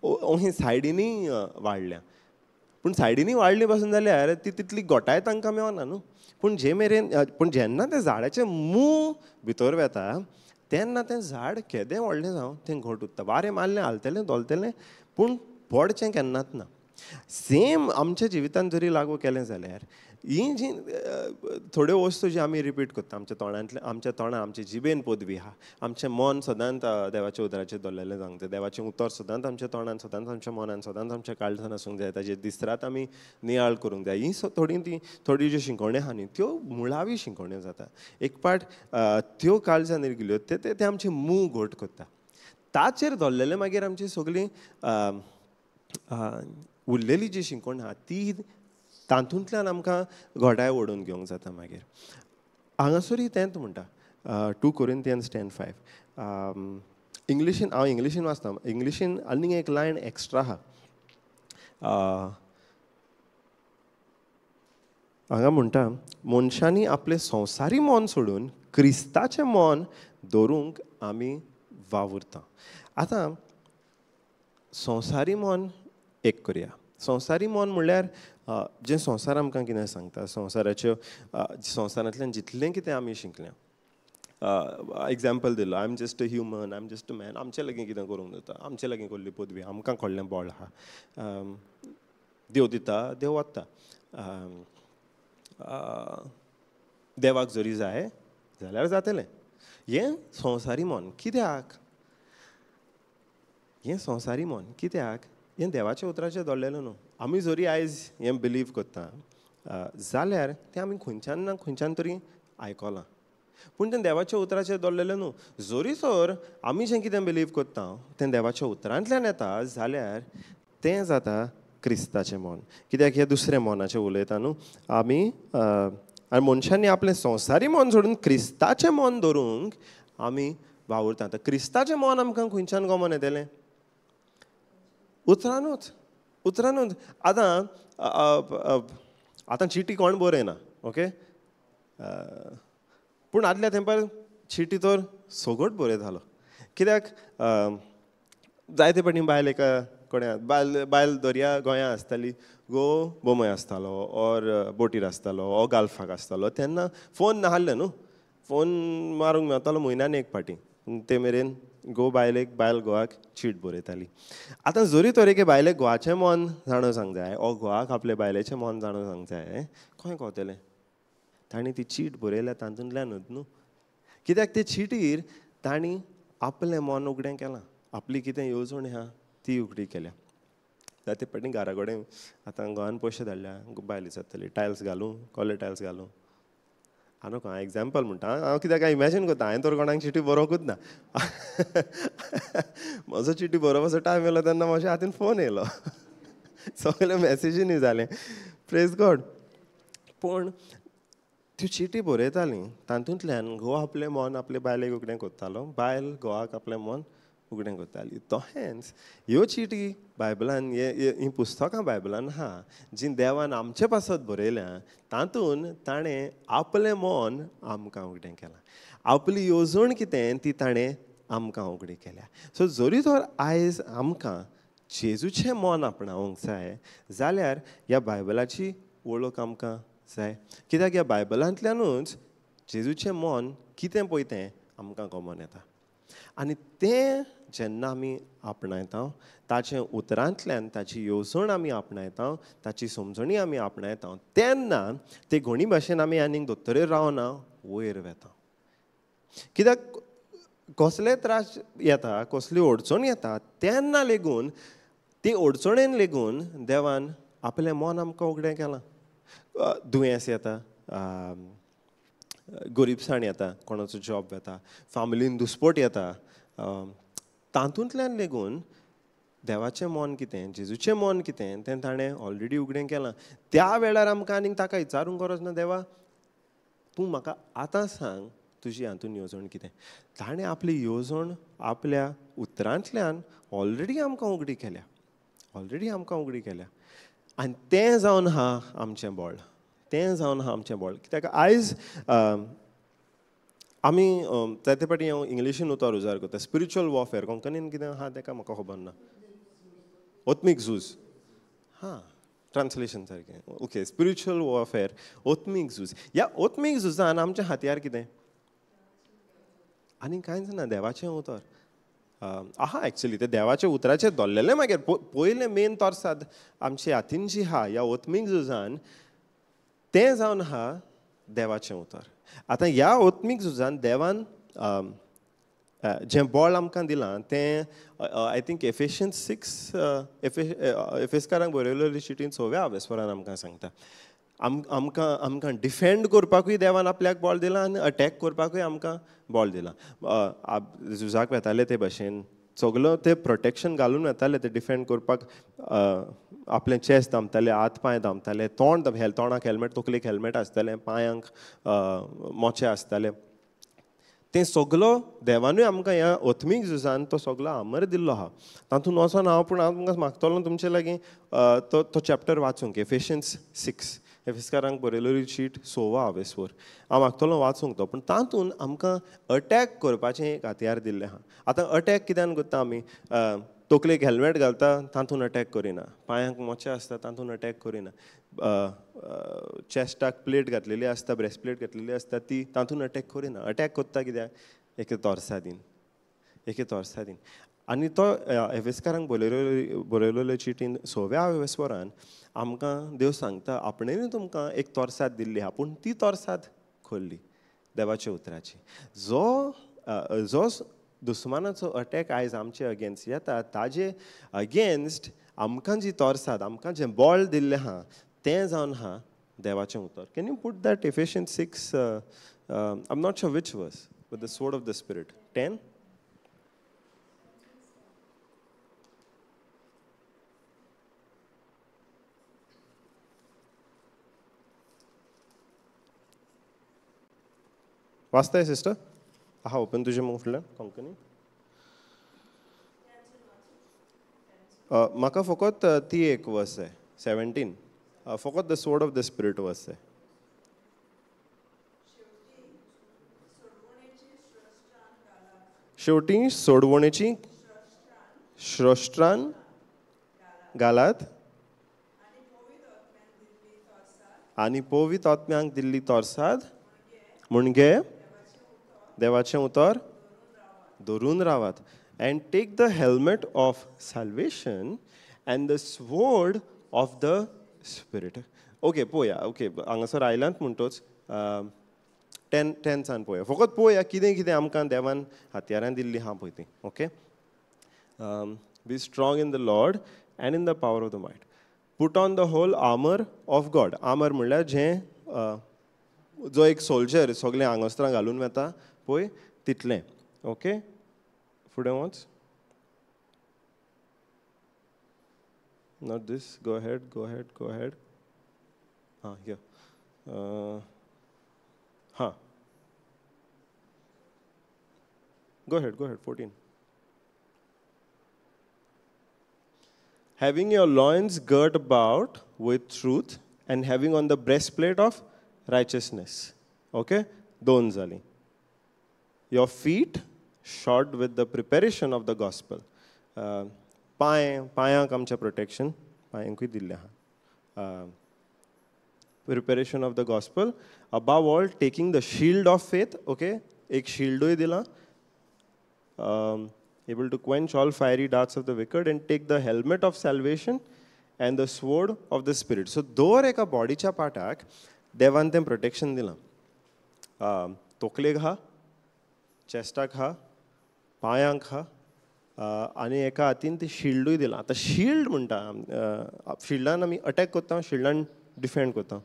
अशी सायडींनी वाडल्या, पूण सायडींनी वाडली पासून जाल्यार ती तितली गोटाय तांकां मेळना न्हू. पूण जे मेरेन पूण जेन्ना तें झाडाचें मूळ भितर वता तेन्ना तें झाड केदें व्हडलें जावं तें घट उरता. वारें मारलें हालतलें धोलतलें पूण पडचें केन्नाच ना. सेम आमच्या जिवितान जरी लागू केलें जाल्यार ही जी थोड्यो वस्तू जी आमी रिपीट करता, आमच्या तोंडांतल्या, आमच्या तोंडां आमचे जिबेन पदवी आहा, आमचें मन सदांच देवाच्या उतराचेर दवरलेलें जावंक जाय, देवाचें उतर सदांच आमच्या तोंडान, सदांच आमच्या मनान, सदांच आमच्या काळजान आसूंक जाय, ताजेर दीस रात आमी नियाळ करूंक जाय. ही थोडी ती थोडी ज्यो शिंकोवण्यो आहा न्ही त्यो मुळावी शिंकोवण्यो जाता. एक पाट त्यो काळजान गेल्यो ते ते आमचें मूग घट करता, ताचेर दवरलेलें मागीर आमची सगळीं उरलेली जी शिंकोण आहा ती तातूंतल्यान आमकां घोडाय ओडून घेवंक जाता. मागीर हांगासरूय तेंच म्हणटा 2 Corinthians 10:5. इंग्लिशीन, हांव इंग्लिशीन वाचता, इंग्लिशीन आनीक एक लायन एक्स्ट्रा आहा. हांगा म्हणटा मनशांनी आपलें संवसारी मन सोडून क्रिस्ताचें मन दवरूंक आमी वावुरता. आतां संवसारी मन एक करया. संवसारी मन म्हणल्यार जें संवसार आमकां कितें सांगता, संवसाराच्यो संवसारांतल्यान जितलें कितें आमी शिकल्या. एग्जाम्पल दिलो, I am just a human, I am just a man, आमचे लागीं कितें करूंक जाता, आमचे लागीं कसली पदवी, आमकां व्हडलें बळ आहा, देव दिता देव वता, देवाक जरी जाय जाल्यार जातलें. हें संवसारी मन कित्याक? हें संवसारी मन कित्याक? हें देवाच्या उतराचेर दवरलेलें न्हू. आमी जरी आयज हें बिलीव करता जाल्यार तें आमी खंयच्यान ना खंयच्यान तरी आयकलां, पूण तें देवाच्या उतराचेर दवरलेलें न्हू. जरी तर आमी जें कितें बिलीव करता तें देवाच्या उतरांतल्यान येता जाल्यार तें जाता क्रिस्ताचें मन. कित्याक हें दुसरें मनाचें उलयता न्हू आमी. आनी मनशांनी आपलें संवसारी मन सोडून क्रिस्ताचें मन दवरूंक आमी वावुरता. आतां क्रिस्ताचें मन आमकां खंयच्यान गमोन येतलें? उतरानूच, उतरानूच. आतां आतां चिटी कोण बरयना, ओके, पूण आदल्या तेंपार चिटी तर सगळोच बरयतालो. कित्याक जायते फावटी बायल एका कोण्या बायल बायल दर्या गोंया आसताली, गो बोमय आसतालो ऑर बोटीर आसतालो ऑर गाल्फाक आसतालो. तेन्ना फोन नासले न्हू, फोन मारूंक मेळतालो म्हयन्यान एक फावटी. ते मेरेन गो बायलेक बायल गोवाक चीट बरयताली. आतां जरी तर एके बायलेक गोवाचें मन जाणो सांग जाय ओ गोवाक आपले बायलेचें मन जाणो सांग जाय, खंय कळटलें? तांणी ती चीट बरयल्या तातूंतल्यानूच न्हू. कित्याक ते चिटीर तांणी आपलें मन उगडें केलां, आपली कितें येवजण आहा ती उगडी केल्या. जायते फावटी घरा कडेन आतां गोवान पयशे धाडल्या, बायल विचारतली टायल्स घालूं, कसले टायल्स घालूं? हांव न्हू एग्जाम्पल म्हणटा, हांव कित्याक काय इमॅजीन करता, हांवें तर कोणाक चिटी बरोवंकूच ना. म्हजो चिटी बरोवपाचो टायम येयलो तेन्ना म्हज्या हातीन फोन येयलो. सगळें मॅसेजींनी जालें. Praise God. पूण त्यो चिटी बरयतालीं तातूंतल्यान घोव आपलें मन आपले बायलेक उगडें करतालो, बायल घोवाक आपलें मन उगडें करताली. तशेंच ह्यो चिटी बायबलान, हीं पुस्तकां बायबलान आहा जीं देवान आमचे पासत बरयल्या, तातूंत ताणें आपलें मन आमकां उगडें केलां, आपली येवजण कितें ती ताणें आमकां उगडी केल्या. सो जरी तर आयज आमकां जेजूचें मन आपणावंक जाय जाल्यार ह्या बायबलाची वळख आमकां जाय, कित्याक ह्या बायबलांतल्यानूच जेजूचें मन कितें पळय तें आमकां कमोन येता. आनी तें जेन्ना आमी आपणायता, ताचे उतरांतल्यान ताची येवजण आमी आपणायता, ताची समजणी आमी आपणायता, तेन्ना ते घोणी भाशेन आमी आनीक दोतोरेर रावना, वयर वेता. कित्याक कसले त्रास येता, कसली अडचण येता तेन्ना लेगून ती अडचणेन लेगून देवान आपलें मन आमकां उगडें केलां. दुयेंस येता, गरिबसाण येता, कोणाचो जॉब वेता, फामिलीन दुस्पोट येता, तातूंतल्यान लेगून देवाचें मन कितें, जेजूचें मन कितें तें ताणें ऑलरेडी उगडें केलां. त्या वेळार आमकां आनीक ताका विचारूंक गरज ना, देवा तूं म्हाका आतां सांग तुजी हातून येवजण कितें. ताणें आपली येवजण आपल्या उतरांतल्यान ऑलरेडी आमकां उगडी केल्या, ऑलरेडी आमकां उगडी केल्या. आनी तें जावन आहा आमचें बळ, तें जावन आहा आमचें बळ. कित्याक आयज आमी जायते फावटी हांव इंग्लिशीन उतर उजार करता, स्पिरिच्युअल वॉरफेअर, कोंकणीन कितें आहा तेका म्हाका खबर ना, ओत्मीक झूज, हां ट्रान्सलेशन सारकें, ओके, स्पिरिच्युअल वॉरफेअर, ओत्मीक झूज. ह्या ओत्मीक झुजान आमचें हातयार कितें आनी कांयच ना, देवाचें उतर आहा. एक्चुली तें देवाच्या उतराचें धरलेलें मागीर पयलें मेन तोरसाद आमचे हातीन जी आहा ह्या ओत्मीक झुजान तें जावन आहा देवाचें उतर. आतां ह्या ओत्मीक झुजान देवान जें बळ आमकां दिलां तें I think Ephesians 6 एफेसकारांक बरयलेली चिटीन 6व्या आवेस्वरान आमकां सांगता, आमकां आमकां डिफेंड करपाकूय देवान आपल्याक बळ दिलां आनी अटॅक करपाकूय आमकां बळ दिलां. झुजाक वेताले ते भशेन सगलो ते प्रोटेक्शन घालून वेताले, ते डिफेंड करपाक आपलें चेस्ट दामताले, हात पांय दामताले, तोंड तोंडाक हेल्मेट, तकलेक हेल्मेट आसतालें, पांयांक मोचे आसताले. तें सगलो देवानूय आमकां ह्या ओत्मीक झुजान तो सगलो आमर दिल्लो आहा. तातूंत वचोन हांव, पूण हांव तुमकां मागतलो तुमचे लागीं तो तो चॅप्टर वाचूंक, एफेशियन्स 6, एफेसकारांक बरयलेली चीट 6वो आवेस्वर, हांव मागतलो वाचूंक तो. पूण तातूंत आमकां अटॅक करपाचें एक हत्यार दिल्लें आहा. आतां अटॅक कित्यान करता आमी? तकलेक हेल्मेट घालता तातूंत अटॅक करिना, पांयांक मोचे आसता तातूंत अटॅक करिना, चेस्टाक प्लेट घातलेली आसता, ब्रेस्ट प्लेट घातलेली आसता ती तातूंत अटॅक करिना. अटॅक करता कित्याक? एके तोरसादीन, एके तोरसादीन. आनी तो एफेसकारांक बरयलेले चिटीन 6व्या आवेस्वरान आमकां देव सांगता आपणेनूय तुमकां एक तोरसाद दिल्ली आहा, पूण ती तोरसाद खोल्ली देवाच्या उतराची. जो जो दुस्मानाचो अटॅक आयज आमचे अगेन्स्ट येता ताजे अगेन्स्ट आमकां जी तोरसाद, आमकां जें बळ दिल्लें आहा तें जावन आहा देवाचें उतर. Can you put that Ephesians 6, I am not sure which verse, but the sword of the spirit 10. वाचताय sister? आहा ओपन तुजें मुख फुडल्यान कोंकणी. म्हाका फकत ती एक वर्स जाय, 17, फकत the sword of the spirit verse जाय. शेवटी सोडवणेची श्रोष्ट्रान घालात आनी पवित्र आत्म्यांक दिल्ली तोरसाद म्हणजे देवाचें उतर धरून रावात. And take the helmet of salvation and the sword of the spirit. Okay पळोवया, ओके हांगासर आयलांत म्हणटोच 10 पळोवया, फकत पळोवया कितें कितें आमकां देवान हत्यारां दिल्लीं आहा पळय तीं. Okay, be strong in the Lord and in the power of the might. Put on the whole armour of God. Armour म्हणल्यार जें जो एक सोल्जर सगळें आंगवस्त्रां घालून वता पळय तितलें. ओके फुडें वच. Not this, go ahead, go ahead, go ahead. हां, here. हां, go ahead, go ahead, 14. Having your loins girt about with truth and having on the breastplate of righteousness. Okay, दोन जाली. Your feet shod with the preparation of the gospel. पांय, पांयांक आमचें protection पांयांकूय दिल्लें आहा. Preparation of the gospel. Above all, taking the shield of faith. Okay, एक शिल्डूय दिलां. Able to quench all fiery darts of the wicked and take the helmet of salvation and the sword of the spirit. So दर एका बॉडीच्या पार्टाक देवान तें protection दिलां. तोकलेक आहा, चेस्टाक आहा, पांयांक आहा, आनी एका हातीन ते शिल्डूय दिलां. आतां शिल्ड म्हणटा, शिल्डान आमी अटॅक करता, शिल्डान डिफेंड करता.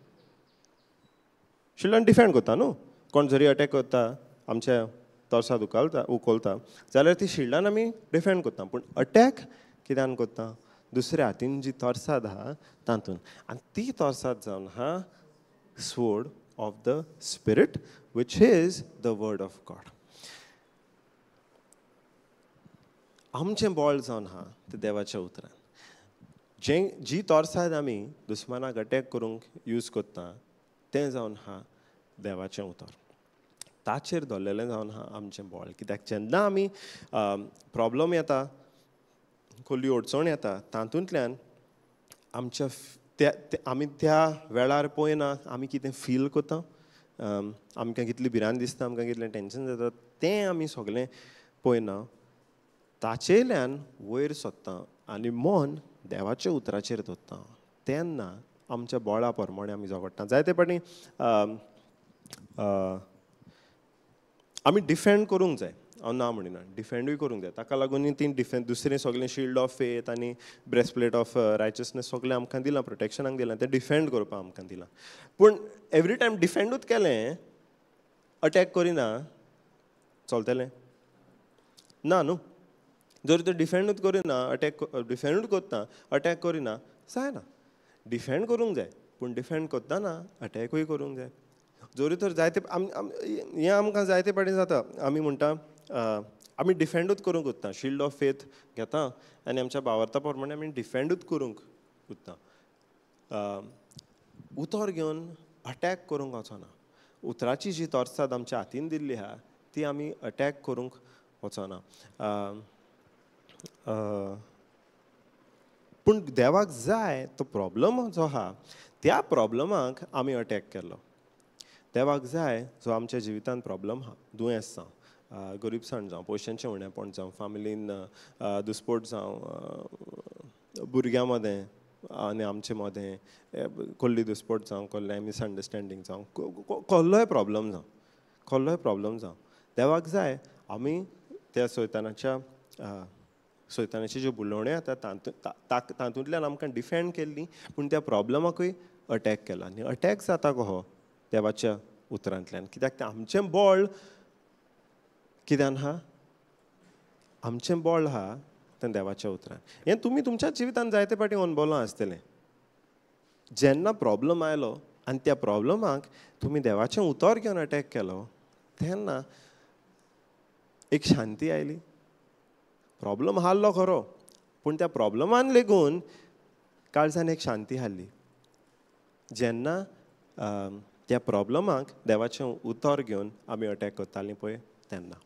शिल्डान डिफेंड करता न्हू, कोण जरी अटॅक करता आमच्या तोर्साद उखलता उखलता जाल्यार ती शिल्डान आमी डिफेंड करता. पूण अटॅक कित्यान करता? दुसऱ्या हातीन जी तोर्साद आहा तातूंत. आनी ती तोर्साद जावन आहा sword of the spirit, which is the word of God. आमचें बळ जावन आहा तें देवाच्या उतरान. जें जी तोर्साद आमी दुस्मानाक अटॅक करूंक यूज करता तें जावन आहा देवाचें उतर. ताचेर दवरलेलें जावन आहा आमचें बळ. कित्याक जेन्ना आमी प्रॉब्लम येता, खोली अडचण येता, तातूंतल्यान आमच्या त्या आमी त्या वेळार पळयना आमी कितें फील करता, आमकां कितली भिरांत दिसता, आमकां कितलें टेंशन जाता, तें आमी सगळें पळयना. ताचेल्यान वयर सोदता आनी मन देवाच्या उतराचेर दवरता. तेन्ना आमच्या बळा प्रमाणे आमी झगडटा. जायते फावटी आमी डिफेंड करूंक जाय, हांव ना म्हणिना, डिफेंडूय करूंक जाय. ताका लागून ती डिफेंड दुसरें सगळें शिल्ड ऑफ फेथ आनी ब्रेस्टप्लेट ऑफ रायचसनेस सगळें आमकां दिलां, प्रोटेक्शनाक दिलां, तें डिफेंड करपाक आमकां दिलां. पूण एवरी टायम डिफेंडूच केलें, अटॅक करिना, चलतलें ना न्हू. जर तर डिफेंडूच करिना, अटॅक डिफेंडूच करता, अटॅक करिना, जायना. डिफेंड करूंक जाय, पूण डिफेंड करतना अटॅकूय करूंक जाय. जरी तर जायते हें आमकां जायते फावटी जाता, आमी म्हणटा आमी डिफेंडूच करूंक उरता, शिल्ड ऑफ फेथ घेता आनी आमच्या भावार्था प्रमाणे आमी डिफेंडूच करूंक उरता. उतर घेवन अटॅक करूंक वचना. उतराची जी तोर्साद आमच्या हातीन दिल्ली आहा ती आमी अटॅक करूंक वचना. पूण देवाक जाय तो प्रॉब्लम जो आहा त्या प्रॉब्लमाक आमी अटॅक केलो. देवाक जाय जो आमच्या जिवितांत प्रॉब्लम आहा, दुयेंस जावं, गरिबसाण जावं, पयशांचें उणेपण जावं, फामिलीन दुस्पोट जावं, भुरग्यां मदें आनी आमचे मदें कसली दुस्पोट जावं, कसलें मिसअंडरस्टँडींग जावं, कसलोय प्रॉब्लम जावं, कसलोय प्रॉब्लम जावं, देवाक जाय आमी त्या सैतानाच्या सैतानाची ज्यो बुलोवण्यो येता तातूंतल्यान आमकां डिफेंड केल्ली, पूण त्या प्रॉब्लमाकूय अटॅक केलो. आनी अटॅक जाता कहो देवाच्या उतरांतल्यान. कित्याक तें आमचें बळ कित्यान आहा, आमचें बळ आहा तें देवाच्या उतरान. हें तुमी तुमच्या जिवितान जायते फावटी अणभवलां आसतलें. जेन्ना प्रॉब्लम आयलो आनी त्या प्रॉब्लमाक तुमी देवाचें उतर घेवन अटॅक केलो तेन्ना एक शांती आयली. प्रॉब्लम हाडलो खरो, पूण त्या प्रॉब्लमान लेगून काळजान एक शांती हाडली. जेन्ना त्या प्रॉब्लमाक देवाचें उतर घेवन आमी अटॅक करतालीं पळय तेन्ना.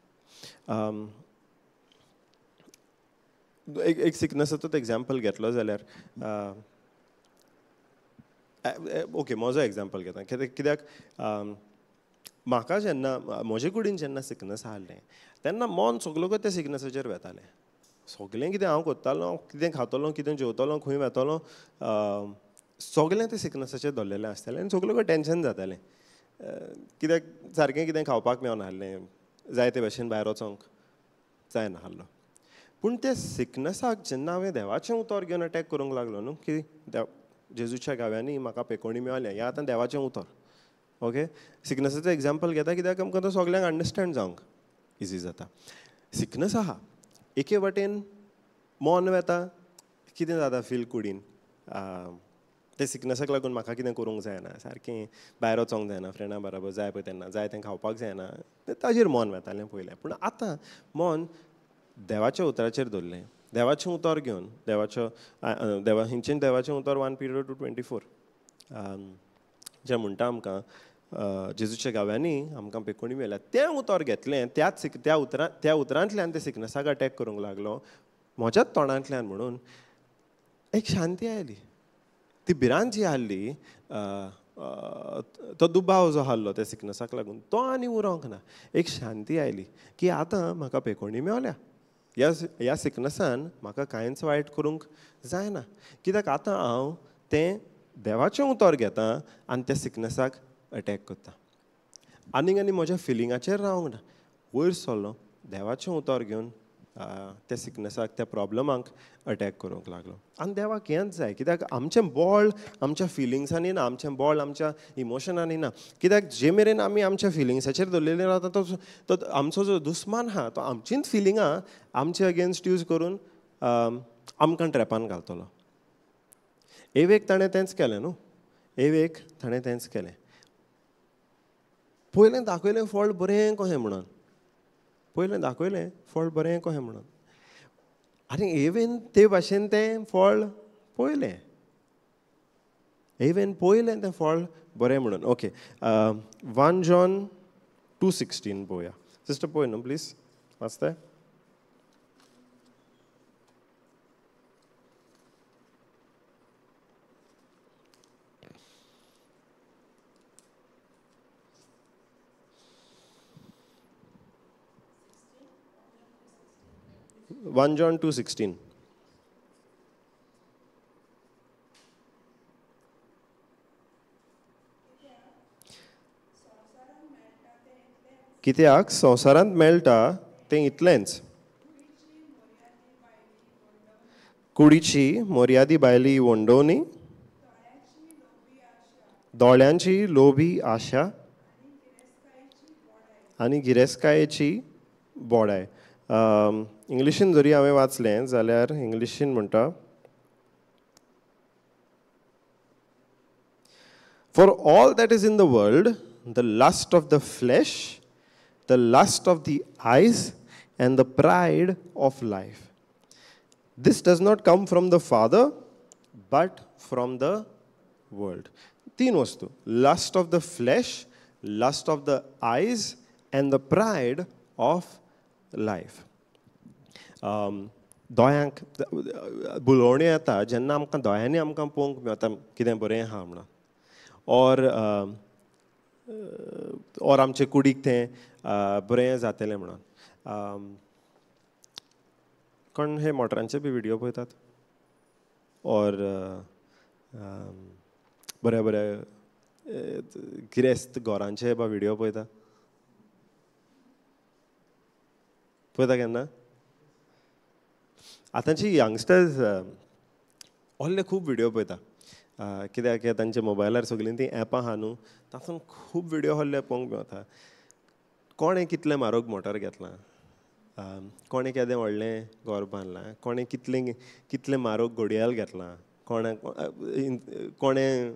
एक एक सिकनसाचोच एग्जाम्पल घेतलो जाल्यार, ओके म्हजो एग्जाम्पल घेता. कित्याक म्हाका जेन्ना म्हजे कुडीन जेन्ना सिकनस आहलें तेन्ना मन सगळो त्या सिकनसाचेर वेतालें. सगळें कितें हांव करतालो, कितें खातलो, कितें जेवतलो, खंय वेतलो, सगळें तें सिकनसाचेर दवरलेलें आसतालें आनी सगळें टेंशन जातालें. कित्याक सारकें कितें खावपाक मेळनासलें, जाय ते भशेन भायर वचोंक जायनासलो. पूण त्या सिकनसाक जेन्ना हांवें देवाचें उतर घेवन अटॅक करूंक लागलो न्हू, की जेजूच्या गाव्यांनी म्हाका पेकोणी मेळ्ळें, हें आतां देवाचें उतर. ओके, सिकनसाचें एग्जाम्पल घेता कित्याक आमकां तो सगळ्यांक अंडरस्टँड जावंक इजी जाता. सिकनस आहा, एके वाटेन मन वेता, कितें जाता फील कुडीन, ते सिकनसाक लागून म्हाका कितें करूंक जायना, सारकें भायर वचोंक जायना, फ्रेंडां बराबर जाय पळय तेन्ना जाय तें खावपाक जायना, ताजेर मन वेतालें पयलें. पूण आतां मन देवाच्या उतराचेर दवरलें, देवाचें उतर घेवन, देवाचो देवा हिंचेन देवाचें उतर 1 Peter 2:24 जें म्हणटा आमकां जेजूच्या गाव्यांनी आमकां पेकोणी मेळ्ळ्या, तें उतर घेतलें, त्याच त्या उतरां त्या उतरांतल्यान ते सिकनसाक अटॅक करूंक लागलो म्हज्याच तोंडांतल्यान, म्हणून एक शांती आयली. ती भिरांत जी आहली, तो दुबाव जो आहलो त्या सिकनसाक लागून तो आनी उरोंक ना, एक शांती आयली की आतां म्हाका पेकोणी मेवल्या, ह्या सिकनसान म्हाका कांयच वायट करूंक जायना, कित्याक आतां हांव तें देवाचें उतर घेता आनी त्या सिकनसाक अटॅक करता. आनीक आनी म्हज्या फिलिंगाचेर रावंक ना, वयर सरलो, देवाचें उतर घेवन त्या सिकनसाक, त्या प्रॉब्लमाक अटॅक करूंक लागलो. आनी देवाक हेंच जाय, कित्याक आमचें बळ आमच्या फिलिंग्सांनी ना, आमचें बळ आमच्या इमोशनांनी ना, कित्याक जे मेरेन आमी आमच्या फिलिंग्साचेर दवरलेले रावता तो आमचो जो दुस्मान आहा तो आमचींच फिलिंगां आमचे अगेन्स्ट यूज करून आमकां ट्रॅपान घालतलो. एवेक ताणें तेंच केलें न्हू, एवेक ताणें तेंच केलें. पयलें दाखयलें फळ बरें कशें म्हणून, पयलें दाखयलें फळ बरें कशें म्हणून, आनी एवेन ते भाशेन तें फळ पयलें, एवेन पयलें तें फळ बरें म्हणून. ओके, 1 John 2:16 पळोवया. सिस्टर पळय न्हू प्लीज, वाचताय. 1 John 2:16. कित्याक संवसारांत मेळटा तें इतलेंच, कुडीची मर्यादी भायली वंडोवणी, दोळ्यांची लोभी आशा आनी गिरेस्तकायेची बोडाय. इंग्लिशीन जरी हांवें वाचलें जाल्यार इंग्लिशीन म्हणटा, For all that is in the world, the lust of the flesh, the lust of the eyes, and the pride of life. This does not come from the Father, but from the world. तीन वस्तू, lust of the flesh, lust of the eyes, and the pride of life. दोळ्यांक बुलोवणी येता जेन्ना आमकां दोळ्यांनी आमकां पळोवंक मेळटा कितें बरें आहा म्हणून, ऑर ऑर आमचे कुडीक तें बरें जातलें म्हणून. कोण हे मोटरांचे बी व्हिडियो पळयतात, ऑर बऱ्या बऱ्या गिरेस्त घरांचे बा व्हिडियो पळयता, पळयता केन्ना? आतांची यंगस्टर्स व्हडले खूब व्हिडियो पळयता, कित्याक तांच्या मोबायलार सगळीं तीं एपां आहा न्हू, तातूंत खूब व्हिडियो व्हडले पळोवंक मेळटा. कोणें कितलें म्हारग मोटर घेतलां, कोणें केदें व्हडलें घर बांदलां, कोणें कितलें कितलें म्हारग घडयाळ घेतलां, कोणें कोणें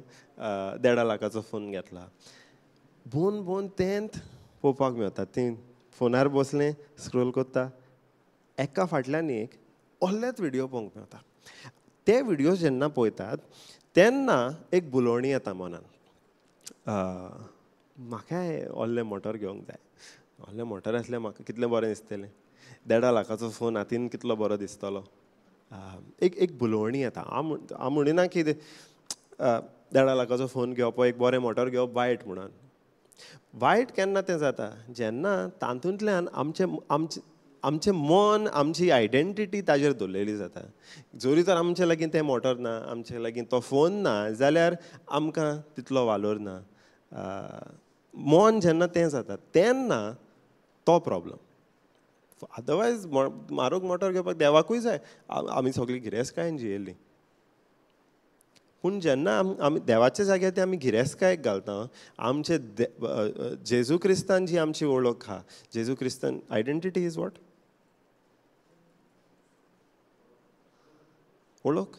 1.5 लाखाचो फोन घेतला. भोवन भोवन तेंत पळोवपाक मेळटा. तीं फोनार बसलें स्क्रोल करता, एका फाटल्यान एक व्हडलेच व्हिडियो पळोवंक मेळटा. ते व्हिडियो जेन्ना पळयतात तेन्ना एक बुलोवणी येता मनान, म्हाकाय व्हडलें मोटर घेवंक जाय, व्हडलें मोटर आसल्यार म्हाका कितलें बरें दिसतलें, 1.5 लाखाचो फोन हातीन कितलो बरो दिसतलो. एक एक बुलोवणी येता. हांव म्हणिना की 1.5 लाखाचो फोन घेवप, एक बरें मोटर घेवप वायट म्हणून. वायट केन्ना तें जाता, जेन्ना तातूंतल्यान आमचें आमचें आमचें मन, आमची आयडेंटिटी ताजेर दवरलेली जाता. जरी तर आमचे लागीं तें मोटर ना, आमचे लागीं तो फोन ना, जाल्यार आमकां तितलो वालोर ना. मन जेन्ना तें जाता तेन्ना तो प्रॉब्लम. अदरवायज म्हारग मोटर घेवपाक देवाकूय जाय, आमी सगळीं गिरेस्तकायेन जियेल्लीं. पूण जेन्ना आमी देवाच्या जाग्यार ते आमी गिरेस्तकायेक घालता, आमचे जेजू क्रिस्तान जी आमची वळख आहा, जेजू क्रिस्तान आयडेंटिटी is what? वळख.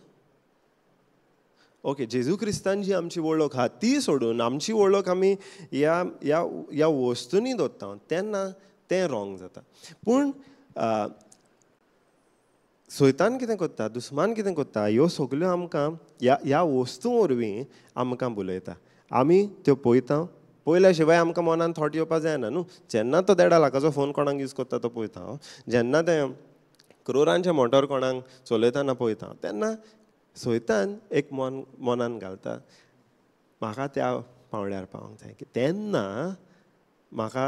ओके, जेजू क्रिस्तान जी आमची वळख आहा ती सोडून आमची वळख आमी ह्या ह्या ह्या वस्तूंनी दवरता तेन्ना तें रॉंग जाता. पूण सैतान कितें करता, दुस्मान कितें करता, ह्यो सगल्यो आमकां ह्या ह्या वस्तूं वरवीं आमकां बुलयता. आमी त्यो पळयता, पळयल्या शिवाय आमकां मनान थॉट येवपा जायना न्हू. जेन्ना तो 1.5 लाखाचो फोन कोणाक यूज करता तो पळयता, जेन्ना तें क्रोरांचें मोटर कोणाक चलयतना पळयता, तेन्ना सैतान एक मनान घालता म्हाका त्या पावंड्यार पावंक जाय की तेन्ना म्हाका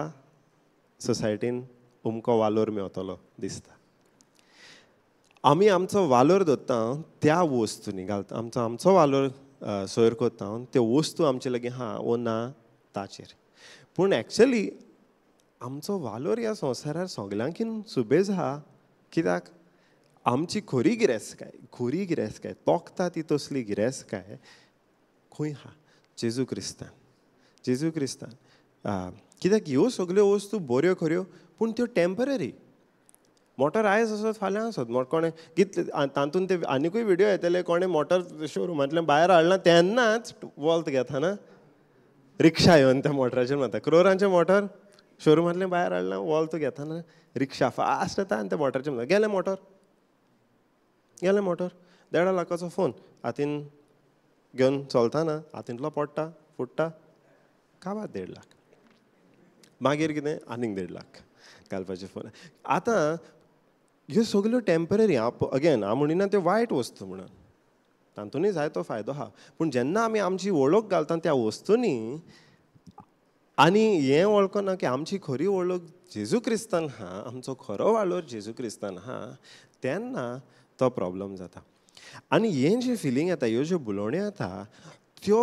सोसायटीन अमको वालोर मेवतलो दिसता. आमी आमचो वालोर दवरता त्या वस्तूंनी घालता, आमचो आमचो वालोर सोयर करता त्यो वस्तू आमचे लागीं आहा वो ना ताचेर. पूण एक्चुअली आमचो वालोर ह्या संवसारार सगल्यांकीन सुबेज आहा. कित्याक आमची खरी गिरेस्तकाय, खरी गिरेस्तकाय तोखता ती तसली गिरेस्तकाय खंय आहा? जेजू क्रिस्तान, जेजू क्रिस्तान. कित्याक ह्यो सगल्यो वस्तू बऱ्यो खऱ्यो, पूण त्यो टेम्पररी. मोटर आयज आसत फाल्यां आसत, कोणें कितले तातूंत ते आनिकूय व्हिडियो येतले, कोणें मोटर शोरुमांतल्यान भायर हाडला तेन्नाच वॉल्त घेतना रिक्षा येवन त्या मोटराचेर मारता. क्रोरांचें मोटर शोरुमांतल्यान भायर हाडलां, वॉल्त घेतना रिक्षा फास्ट येता आनी त्या मोटराचेर मारता, गेलें मोटर, गेलें मोटर. 1.5 लाखाचो फोन हातीन घेवन चलतना हातींतलो पडटा, फुट्टा, काबार 1.5 लाख. मागीर कितें आनीक 1.5 लाख घालपाचें फोन. आतां ह्यो सगल्यो टेम्पररी. अगेन हांव म्हणिना त्यो वायट वस्तू म्हणून, तातूंतय जायतो फायदो आहा. पूण जेन्ना आमी आमची वळख घालता त्या वस्तूंनी आनी हें वळखना की आमची खरी वळख जेजू क्रिस्तान आहा, आमचो खरो वालोर जेजू क्रिस्तान आहा, तेन्ना तो प्रॉब्लम जाता. आनी हें जें फिलींग येता, ह्यो ज्यो बुलोवण्यो येता त्यो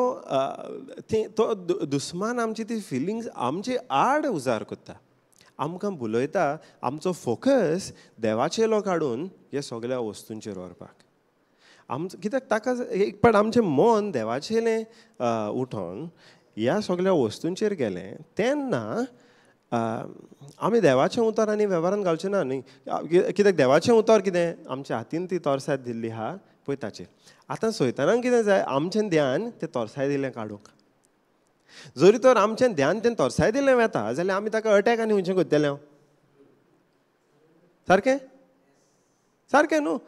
तो दुस्मान आमची ती फिलिंग्स आमचे आड उजार करता, आमकां बुलयता, आमचो फोकस देवाचेलो काडून हे सगळ्या वस्तूंचेर व्हरपाक. आमचो कित्याक ताका एक पाट आमचें मन देवाचेलें उठोन ह्या सगळ्या वस्तूंचेर गेलें तेन्ना आमी देवाचें उतर आनी वेव्हारान घालचें ना न्ही. कित्याक देवाचें उतर कितें आमच्या हातीन ती तोरसाद दिल्ली आहा पळय ताचेर. आतां सैतानाक कितें जाय, आमचें ध्यान तें तोरसाय दिलें काडूंक. जरी तर आमचें ध्यान तें तोरसाय दिलें वता जाल्यार आमी ताका अटॅक आनी खंयचें करतले. सारकें सारकें न्हू.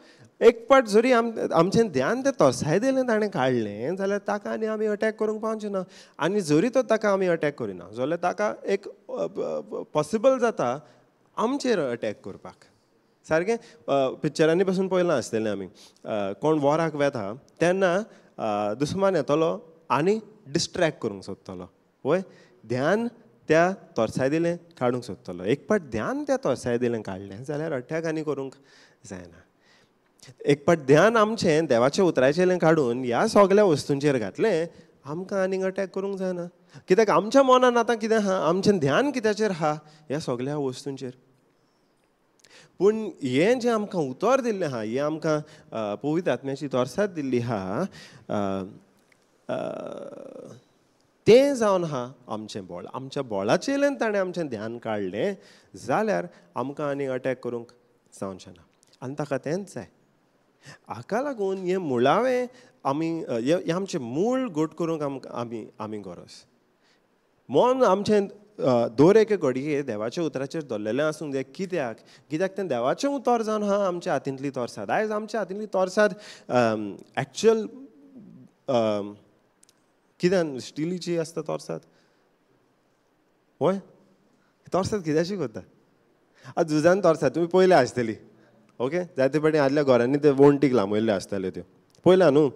एक पाट जरी आमचें ध्यान तें तोरसाय दिलें ताणें काडलें जाल्यार ताका आनी आमी अटॅक करूंक पावचें ना. आनी जरी तर ताका आमी अटॅक करिना जाल्यार ताका एक पॉसिबल जाता आमचेर अटॅक करपाक. सारकें पिक्चरांनी पासून पळयलां आसतलें आमी, कोण वॉराक वेता तेन्ना दुस्मान येतलो आनी डिस्ट्रेक्ट करूंक सोदतलो, वय ध्यान त्या तोरसाय दिलें काडूंक सोदतलो. एक पाट ध्यान त्या तोरसाय दिलें काडलें जाल्यार अटॅक आनी करूंक जायना. एक पाट ध्यान आमचें देवाच्या उतराचें काडून ह्या सगळ्या वस्तूंचेर घातलें आमकां आनीक अटॅक करूंक जायना. कित्याक आमच्या मनान आतां कितें आहा, आमचें ध्यान कित्याचेर आहा, ह्या सगळ्या वस्तूंचेर. पूण हें जें आमकां उतर दिल्लें आहा, हें आमकां पवित्र आत्म्याची तोरसाद दिल्ली आहा, तें जावन आहा आमचें बळ. आमच्या बळाचेल्यान ताणें आमचें ध्यान काडलें जाल्यार आमकां आनीक अटॅक करूंक जावचें ना. आनी ताका तेंच जाय. हाका लागून हें मुळावें आमी हें आमचें मूळ घट करूंक आमकां आमी आमी गरज. मन आमचें दर एके घडये देवाच्या उतराचेर दवरलेलें आसूंक जाय. कित्याक कित्याक तें देवाचें उतर जावन आहा आमच्या हातींतली तोरसाद. आयज आमच्या हातींतली तोरसाद एक्चुअल कित्यान स्टिलीची आसता तोरसाद, वय तोरसाद कित्याची करता. आतां झुजान तोरसाद तुमी पळयल्या आसतली, ओके, जायते फावटी आदल्या घरांनी ते वण्टीक लांबयल्ल्यो आसताल्यो त्यो पळयला न्हू.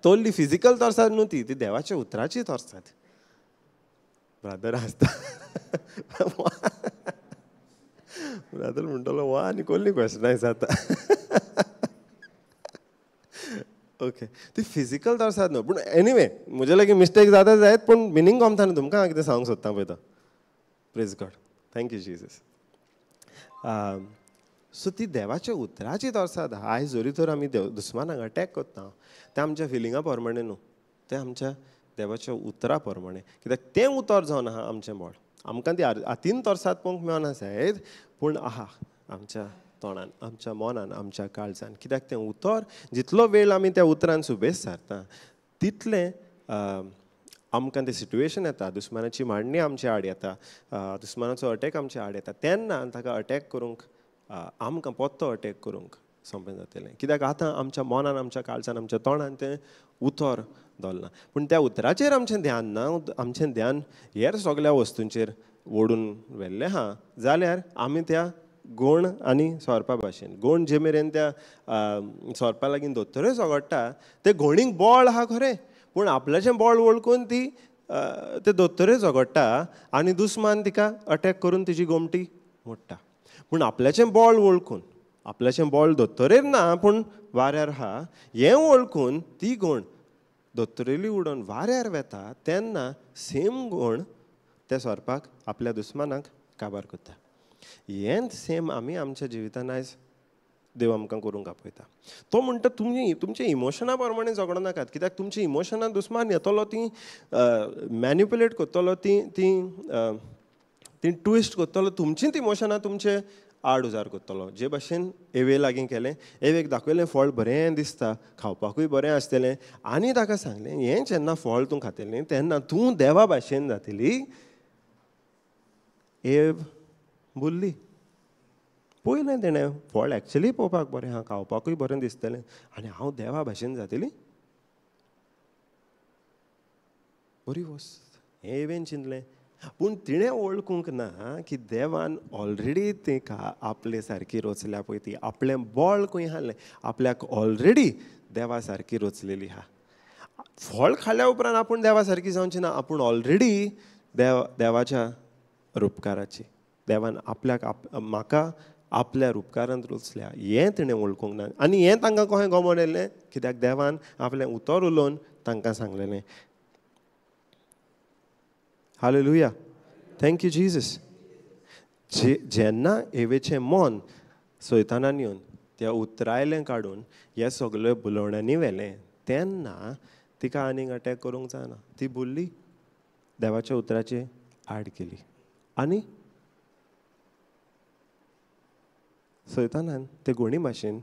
तोल्ली फिजिकल तोरसाद न्हू ती, ती देवाच्या उतराची तोरसाद. ब्रादर आसता, ब्रादर म्हणटलो वा आनी कसली क्वेशनां जाता. ओके, ती फिजिकल तोरसाद न्हू. पूण एनिवे म्हजे लागीं मिस्टेक जाता जायत, पूण मिनींग कोमता न्हू तुमकां हांव कितें सांगूंक सोदता पळय तो. Praise God, thank you Jesus. So ती देवाच्या उतराची तोरसाद. आयज जरी तर आमी दुस्मानाक अटॅक करता तें आमच्या फिलिंगा प्रमाणे न्हू, तें आमच्या देवाच्या उतरा प्रमाणे. कित्याक तें उतर जावन आहा आमचें बळ. आमकां ती हातीन तोरसाद पळोवंक मेळना जायत, पूण आहा आमच्या तोंडान, आमच्या मनान, आमच्या काळजान. कित्याक तें उतर जितलो वेळ आमी त्या उतरान सुबेज सारता तितलें आमकां तें सिट्युएशन येता, दुस्मानाची मांडणी आमच्या आड येता, दुस्मानाचो अटॅक आमच्या आड येता, तेन्ना ताका अटॅक करूंक आमकां पोत्तो अटॅक करूंक सोंपें जातलें. कित्याक आतां आमच्या मनान, आमच्या काळजान, आमच्या तोंडान तें उतर दवरलां, पूण त्या उतराचेर आमचें ध्यान ना, आमचें ध्यान हेर सगल्या वस्तूंचेर ओडून व्हेल्लें आहा जाल्यार आमी त्या गोण आनी सोरपा भाशेन, गोण जे मेरेन त्या सोरपा लागीं दोतोरूय झगडटा, ते गोणीक बळ आहा खरें, पूण आपल्याचें बळ वळखून ती ते दोतोरूय झगडटा आनी दुस्मान तिका अटॅक करून तिची गोमटी मोडटा. पूण आपल्याचें बळ वळखून, आपल्याचें बळ दोतोरेर ना पूण वाऱ्यार आहा हें वळखून ती गोण दोतोरेली उडोवन वाऱ्यार वेता, तेन्ना सेम गोण त्या सोरपाक, आपल्या दुस्मानाक काबार करता. हेंच सेम आमी आमच्या जिवितान आयज देव आमकां करूंक आपयता. तो म्हणटा तुमी तुमच्या इमोशना प्रमाणे झगडो नाकात, कित्याक तुमची इमोशनां दुस्मान येतलो, ती मॅन्युपुलेट करतलो, ती ती ती ट्विस्ट करतलो, तुमचींच इमोशनां तुमचे आड उजार करतलो. जे भाशेन एवे लागीं केलें, एवेक दाखयलें फळ बरें दिसता, खावपाकूय बरें आसतलें, आनी ताका सांगलें हें जेन्ना फळ तूं खातलें तेन्ना तूं देवा भाशेन जातली. एव बोल्ली, पयलें तेणें फळ एक्चुली पळोवपाक बरें आहा, खावपाकूय बरें दिसतलें, आनी हांव देवा भाशेन जातली, बरी वस्त हें एवेन चिंतलें. पूण तिणें वळखूंक ना की देवान ऑलरेडी तिका आपले सारकी रचल्या पळय, ती आपलें बळ खंय हाडलें, आपल्याक ऑलरेडी देवा सारकी रचलेली आहा. फळ खाल्या उपरांत आपूण देवा सारकी जावची ना, आपूण ऑलरेडी देवाच्या रुपकाराची, देवान आपल्याक म्हाका आपल्या रुपकारांत रचल्या हें तिणें वळखूंक ना. आनी हें तांकां कशें गमोन येयलें, कित्याक देवान आपलें उतर उलोवन तांकां सांगलेलें. Hallelujah, thank you Jesus. जेन्ना एवेचें मन सैतानान येवन त्या उतरायलें काडून हे सगळे बुलोवण्यांनी व्हेलें, तेन्ना तिका आनीक अटॅक करूंक जायना. ती बोल्ली, देवाच्या उतराचे आड केली, आनी सैतानान ते गोणी भाशेन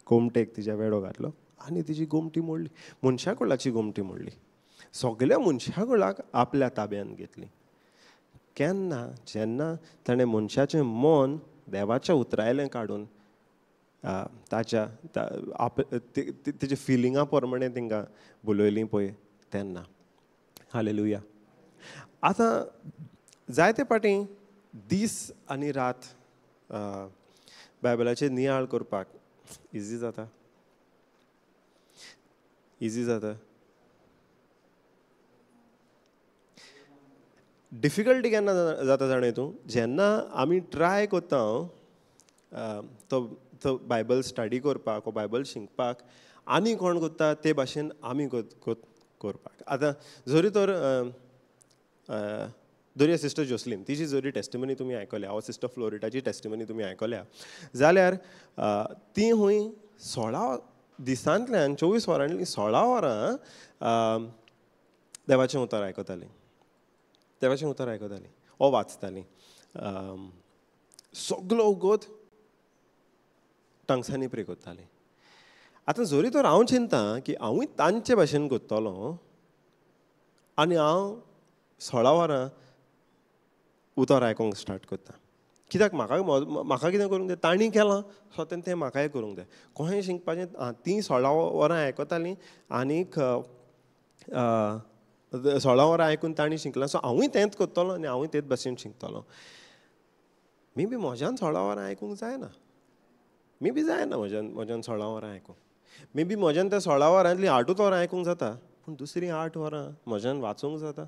गोमटेक तिज्या वेडो घातलो आनी तिजी गोमटी मोडली, मनशाकुळाची गोमटी मोडली, सगल्या मनशाकुळाक आपल्या ताब्यान घेतली. केन्ना जेन्ना ताणें मनशाचें मन देवाच्या उतरायलें काडून ताच्या तेच्या फिलिंगा प्रमाणे तांकां बोलयलीं पळय तेन्ना. हालेलुया. आतां जायते फावटी दीस आनी रात बायबलाचेर नियाळ करपाक इजी जाता, इजी जाता. डिफिकल्टी केन्ना जाता जाणा तूं, जेन्ना आमी ट्राय करता तो तो बायबल स्टडी करपाक वो बायबल शिकपाक, आनी कोण करता ते भाशेन आमी करपाक. आतां जरी तर दरया सिस्टर जोसलीन तिची जरी टेस्टिमनी तुमी आयकल्या वा सिस्टर फ्लोरिडाची टेस्टिमनी तुमी आयकल्या जाल्यार ती हुंय 16 दिसांतल्यान 24 वरांतलीं 16 वरां देवाचें उतर आयकतालीं, देवाचें उतर आयकतालीं वो वाचतालीं, सगलो वगत टंग्सांनी प्रे करतालीं. आतां जरी तर हांव चिंता की हांवूय तांचे भाशेन करतलो आनी हांव 16 वरां उतर आयकूंक स्टार्ट करता, कित्याक म्हाका म्हाका कितें करूंक जाय, तांणी केलां सो तें म्हाकाय करूंक जाय. कशें शिकपाचें, तीं 16 वरां आयकतालीं आनीक 16 वरां आयकून तांणी शिकलां, सो हांवूय तेंच करतलो आनी हांवूय तेच भाशेन शिकतलो. मे बी म्हज्यान 16 वरां आयकूंक जायना, मे बी जायना म्हज्यान 16 वरां आयकूंक, मे बी म्हज्यान त्या 16 वरांतलीं 8 वरां आयकूंक जाता, पूण दुसरीं 8 वरां म्हज्यान वाचूंक जाता.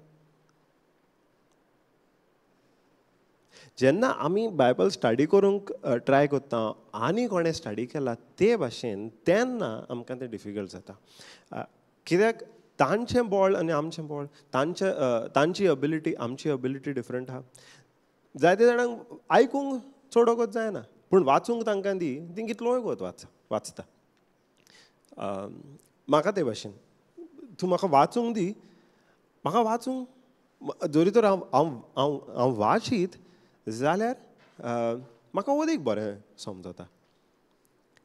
जेन्ना आमी बायबल स्टडी करूंक ट्राय करता आनी कोणें स्टडी केला ते भाशेन, तेन्ना आमकां तें डिफिकल्ट जाता. कित्याक तांचें बळ आनी आमचें बळ, तांची एबिलिटी आमची एबिलिटी डिफरंट आहा. जायते जाणांक आयकूंक चड वगत जायना, पूण वाचूंक तांकां दी तीं कितलोय वगत वाचता. म्हाका ते भाशेन तूं म्हाका वाचूंक दी, म्हाका वाचूंक जरी तर हांव हांव हांव हांव वाचीत जाल्यार म्हाका अदीक बरें समजता.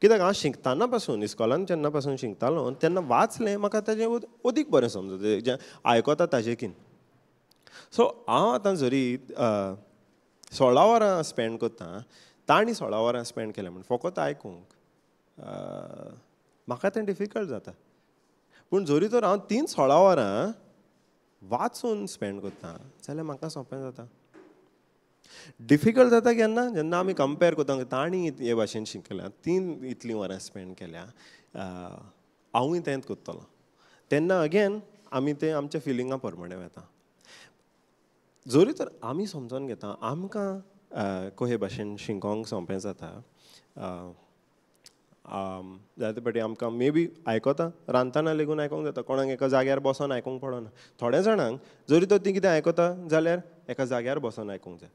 कित्याक हांव शिकतना पासून इस्कॉलान जेन्ना पासून शिकतालो तेन्ना वाचलें म्हाका ताजें अदीक बरें समजता जें आयकता ताजें कीन. सो हांव आतां जरी 16 वरां स्पेंड करता, तांणी 16 वरां स्पेंड केलें म्हण फकत आयकूंक म्हाका तें डिफिकल्ट जाता. पूण जरी तर हांव 3-16 वरां वाचून स्पेंड करता जाल्यार म्हाका सोंपें जाता. डिफिकल्ट जाता केन्ना, जेन्ना आमी कंपेर करता तांणी हे भाशेन शिकल्या, 3 इतलीं वरां स्पेंड केल्या, हांवूय तेंच करतलो, तेन्ना अगेन आमी तें आमच्या फिलिंगा प्रमाणें वता. जरी तर आमी समजून घेता आमकां कहे भाशेन शिकोंक सोंपें जाता, जायते फावटी आमकां मे बी आयकता रांदतना लेगून आयकोंक जाता, कोणाक एका जाग्यार बसोन आयकूंक पडना. थोड्या जाणांक जरी तर तीं कितें आयकता जाल्यार एका जाग्यार बसोन आयकूंक जाय,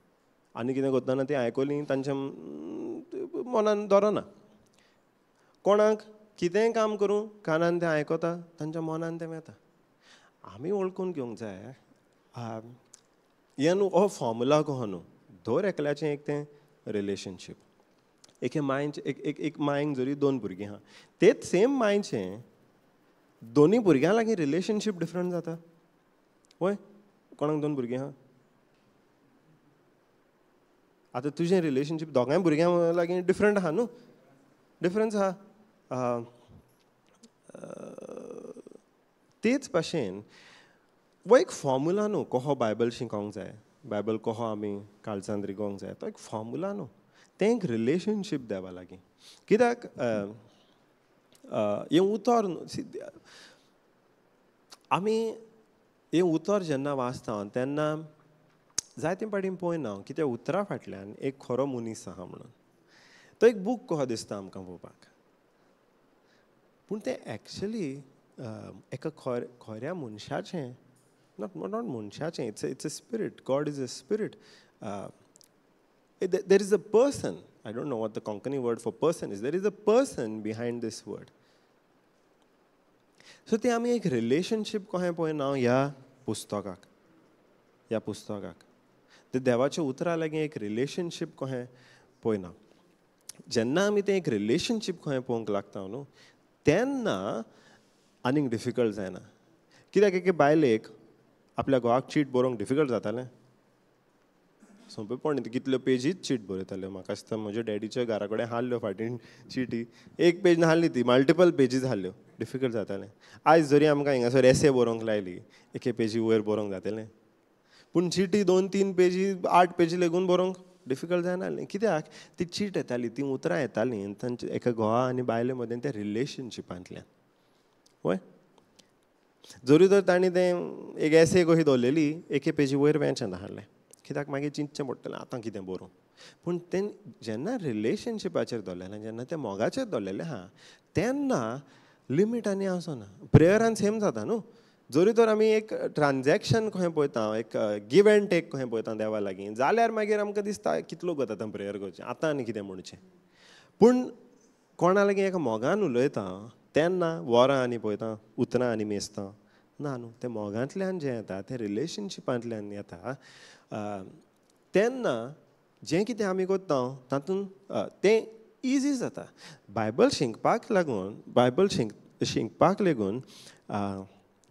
आनी कितें करतना तीं आयकलीं तांच्या मनान दवरना. कोणाक कितेंय काम करूं कानान तें आयकता, तांच्या मनान तें वता. आमी वळखून घेवंक जाय हें न्हू हो फॉर्मुला कहो न्हू, दर एकल्याचें एक तें रिलेशनशीप. एके मांयचें एक एक एक मांयक जरी 2 भुरगीं आहा, तेच सेम मांयचें दोनूय भुरग्यां लागीं रिलेशनशीप डिफरंट जाता. वय, कोणाक 2 भुरगीं आहा, आतां तुजें रिलेशनशीप दोगांय भुरग्यां लागीं डिफरंट आहा न्हू, डिफरन्स आहा. तेच भाशेन हो एक फॉर्मुला न्हू कहो बायबल शिकोंक जाय, बायबल कहो आमी काळजांत रिगोवंक जाय, तो एक फॉर्मुला न्हू, तें एक रिलेशनशीप देवा लागीं. कित्याक हें उतर आमी हें उतर जेन्ना वाचता तेन्ना जायते फावटी पळयना की त्या उतरा फाटल्यान एक खरो मनीस आहा म्हणून. तो एक बूक कहो दिसता आमकां पळोवपाक, पूण तें एक्चुली एका खऱ्या मनशाचें, not not मनशाचें, it's a spirit. God is a spirit. There is a person. I don't know what the Konkani word for person is. There is a person behind this word. So ते आमी एक relationship कशें पळयना ह्या पुस्तकाक, ह्या पुस्तकाक ते देवाच्या उतरा लागीं एक रिलेशनशीप कशें पळयना. जेन्ना आमी तें एक रिलेशनशीप कशें पळोवंक लागता न्हू तेन्ना आनीक डिफिकल्ट जायना. कित्याक एके बायलेक आपल्या घोवाक चीट बरोवंक डिफिकल्ट जातालें, सोंपेपण कितल्यो पेजीच चीट बरयताल्यो. म्हाका दिसता म्हज्या डॅडीच्या घरा कडेन हाडल्यो फाटीं चिटी, एक पेज नासली ती, मल्टिपल पेजीस हाडल्यो, डिफिकल्ट जातालें. आयज जरी आमकां हिंगासर एसे बरोवंक लायली एके पेजी वयर बरोवंक जातलें, पूण चिटी 2-3 पेजी 8 पेजी लेगून बरोवंक डिफिकल्ट जायना. कित्याक ती चीट येताली, तीं उतरां येतालीं तांच्या एका घोवा आनी बायले मदें त्या रिलेशनशिपांतल्यान. वय, जरी तर तांणी तें एक एसे कशी दवरलेली एके पेजी वयर वेचें नासलें, कित्याक मागीर चिंतचें पडटलें आतां कितें बरोवं. पूण तें जेन्ना रिलेशनशिपाचेर दवरलेलें, जेन्ना तें मोगाचेर दवरलेलें आहा तेन्ना लिमीट आनी आसना. प्रेयरान सेम जाता न्हू, जरी तर आमी एक ट्रान्जॅक्शन कशें पळयता, एक गिव एंड टेक कशें पळयता देवा लागीं, जाल्यार मागीर आमकां दिसता कितलो गत आतां प्रेयर करचें, आतां आनी कितें म्हणचें. पूण कोणा लागीं एका मोगान उलयता तेन्ना वरां आनी पळयता, उतरां आनी मेजता ना न्हू, तें मोगांतल्यान जें येता तें रिलेशनशिपांतल्यान येता. तेन्ना जें कितें आमी करता तातूंत तें इजी जाता. बायबल शिकपाक लागून, बायबल शिकपाक लागून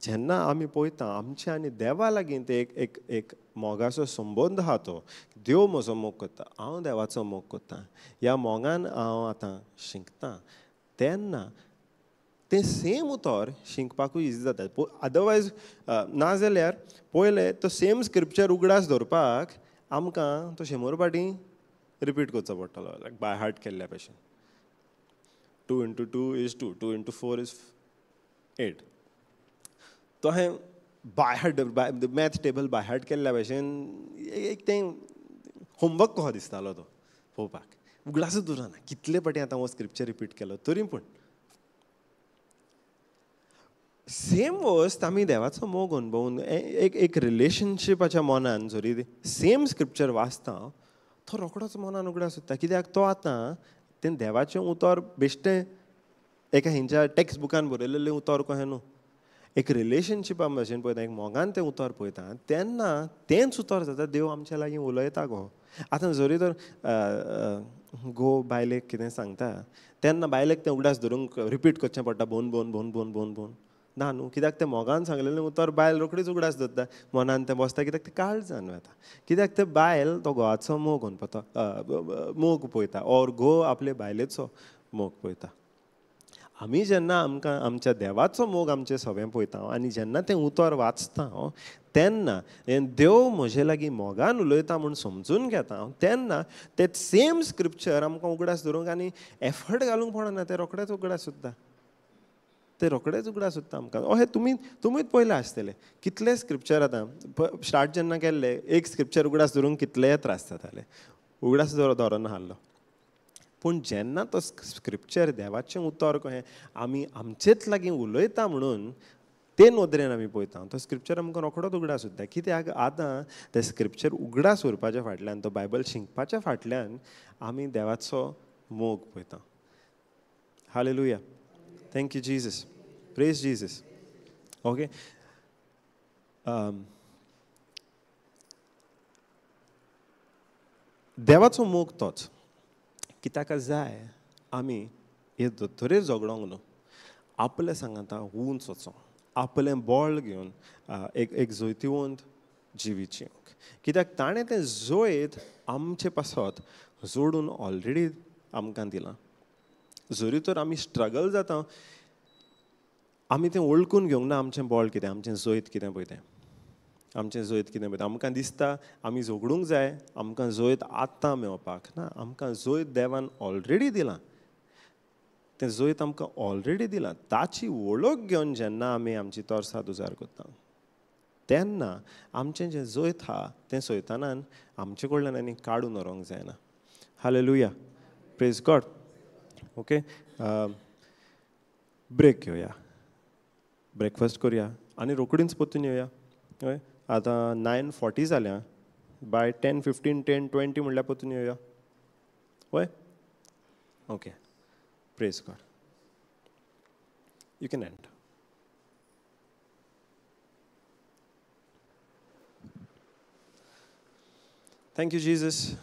जेन्ना आमी पळयता आमच्या आनी देवा लागीं ते एक एक एक मोगाचो संबंद आहा, तो देव म्हजो मोग करता, हांव देवाचो मोग करता, ह्या मोगान हांव आतां शिकता, तेन्ना तें सेम उतर शिकपाकूय इजी जाता. अदरवायज ना जाल्यार पयलें तो सेम स्क्रिप्चर उगडास दवरपाक आमकां तो 100 फावटीं रिपीट करचो पडटलो, लायक बाय हार्ट केल्ल्या भशेन. 2 × 2 is 2, 2 × 4 is 8. तो हें by heart, by math table by heart केल्ल्या भशेन एक तें होमवर्क कसो दिसतालो तो पळोवपाक, उगडासूच उरना कितले फावटीं आतां हो स्क्रिप्चर रिपीट केलो तरी. पूण सेम वस्त आमी देवाचो मोग अणभवून एक एक रिलेशनशिपाच्या मनान जरी सेम स्क्रिप्चर वाचता तो रोखडोच मनान उगडास उरता. कित्याक तो आतां तें देवाचें उतर बेश्टें एका हेंच्या टॅक्स्ट बुकान बरयलेलें उतर कशें न्हू, एक रिलेशनशिपा भाशेन पळयता, एक मोगान तें उतर पळयता तेन्ना तेंच उतर जाता देव आमच्या लागीं उलयता गो. आतां जरी तर घोव बायलेक कितें सांगता तेन्ना बायलेक तें उगडास धरूंक रिपीट करचें पडटा, भोवन भोवन भोवन भोवन भोवन भोवन ना न्हू, कित्याक तें मोगान सांगलेलें उतर बायल रोखडीच उगडास दवरता, मनान तें बसता, कित्याक तें काळजान वता, कित्याक तें बायल तो घोवाचो मोग पळयता, मोग पळयता, ओर घोव आपले बायलेचो मोग पळयता. आमी जेन्ना आमकां आमच्या देवाचो मोग आमचे सवें पळयता आनी जेन्ना तें उतर वाचता तेन्ना देव म्हजे लागीं मोगान उलयता म्हूण समजून घेता तेन्ना तें सेम स्क्रिप्चर आमकां उगडास धरूंक आनी एफर्ट घालूंक पडना, तें रोखडेंच उगडास सुद्दां, तें रोखडेंच उगडास सुद्दां आमकां. अहें तुमीच पळयलां आसतलें कितले स्क्रिप्चर आतां स्टार्ट जेन्ना केल्ले एक स्क्रिप्चर उगडास धरूंक कितलेय त्रास जाताले, उगडास धरून आहलो. पूण जेन्ना तो स्क्रिप्चर देवाचें उतर कहें आमी आमचेच लागीं उलयता म्हणून ते नदरेन आमी पळयता तो स्क्रिप्चर आमकां रोखडोच उगडास उरता. कित्याक आतां तें स्क्रिप्चर उगडास उरपाच्या फाटल्यान, तो बायबल शिकपाच्या फाटल्यान आमी देवाचो मोग पळयता. Hallelujah, thank you Jesus, praise Jesus. Okay, देवाचो मोग तोच की ताका जाय आमी हे दोतोरेर झगडोंक न्हू, आपल्या सांगाता उंच वचोंक, आपलें बळ घेवन एक एक जैतिवंत जिवीत जिवंक, कित्याक ताणें तें जैत आमचे पासत जोडून ऑलरेडी आमकां दिलां. जरी तर आमी स्ट्रगल जाता आमी तें वळखून घेवंक ना आमचें बळ कितें, आमचें जैत कितें पळय तें, आमचें जैत कितें पळयता. आमकां दिसता आमी झगडूंक जाय, आमकां जैत आतां मेळपाक ना, आमकां जैत देवान ऑलरेडी दिलां, तें जैत आमकां ऑलरेडी दिलां. ताची वळख घेवन जेन्ना आमी आमची तरसाद उजार करता तेन्ना आमचें जें जैत आहा तें सैतानान आमचे कडल्यान आनी काडून व्हरूंक जायना. Hallelujah, praise God. Okay, break घेवया, ब्रेकफास्ट करुया आनी रोकडीच परतून येवया. हय, आतां 9:40 जाल्या, बाय 10:15 10:20 म्हणल्यार परतून येवया. हय, okay, praise God. You can end. Thank you Jesus,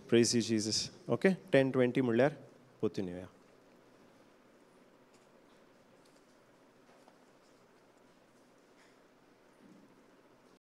praise you Jesus. Okay, 10:20 म्हणल्यार परतून येवया.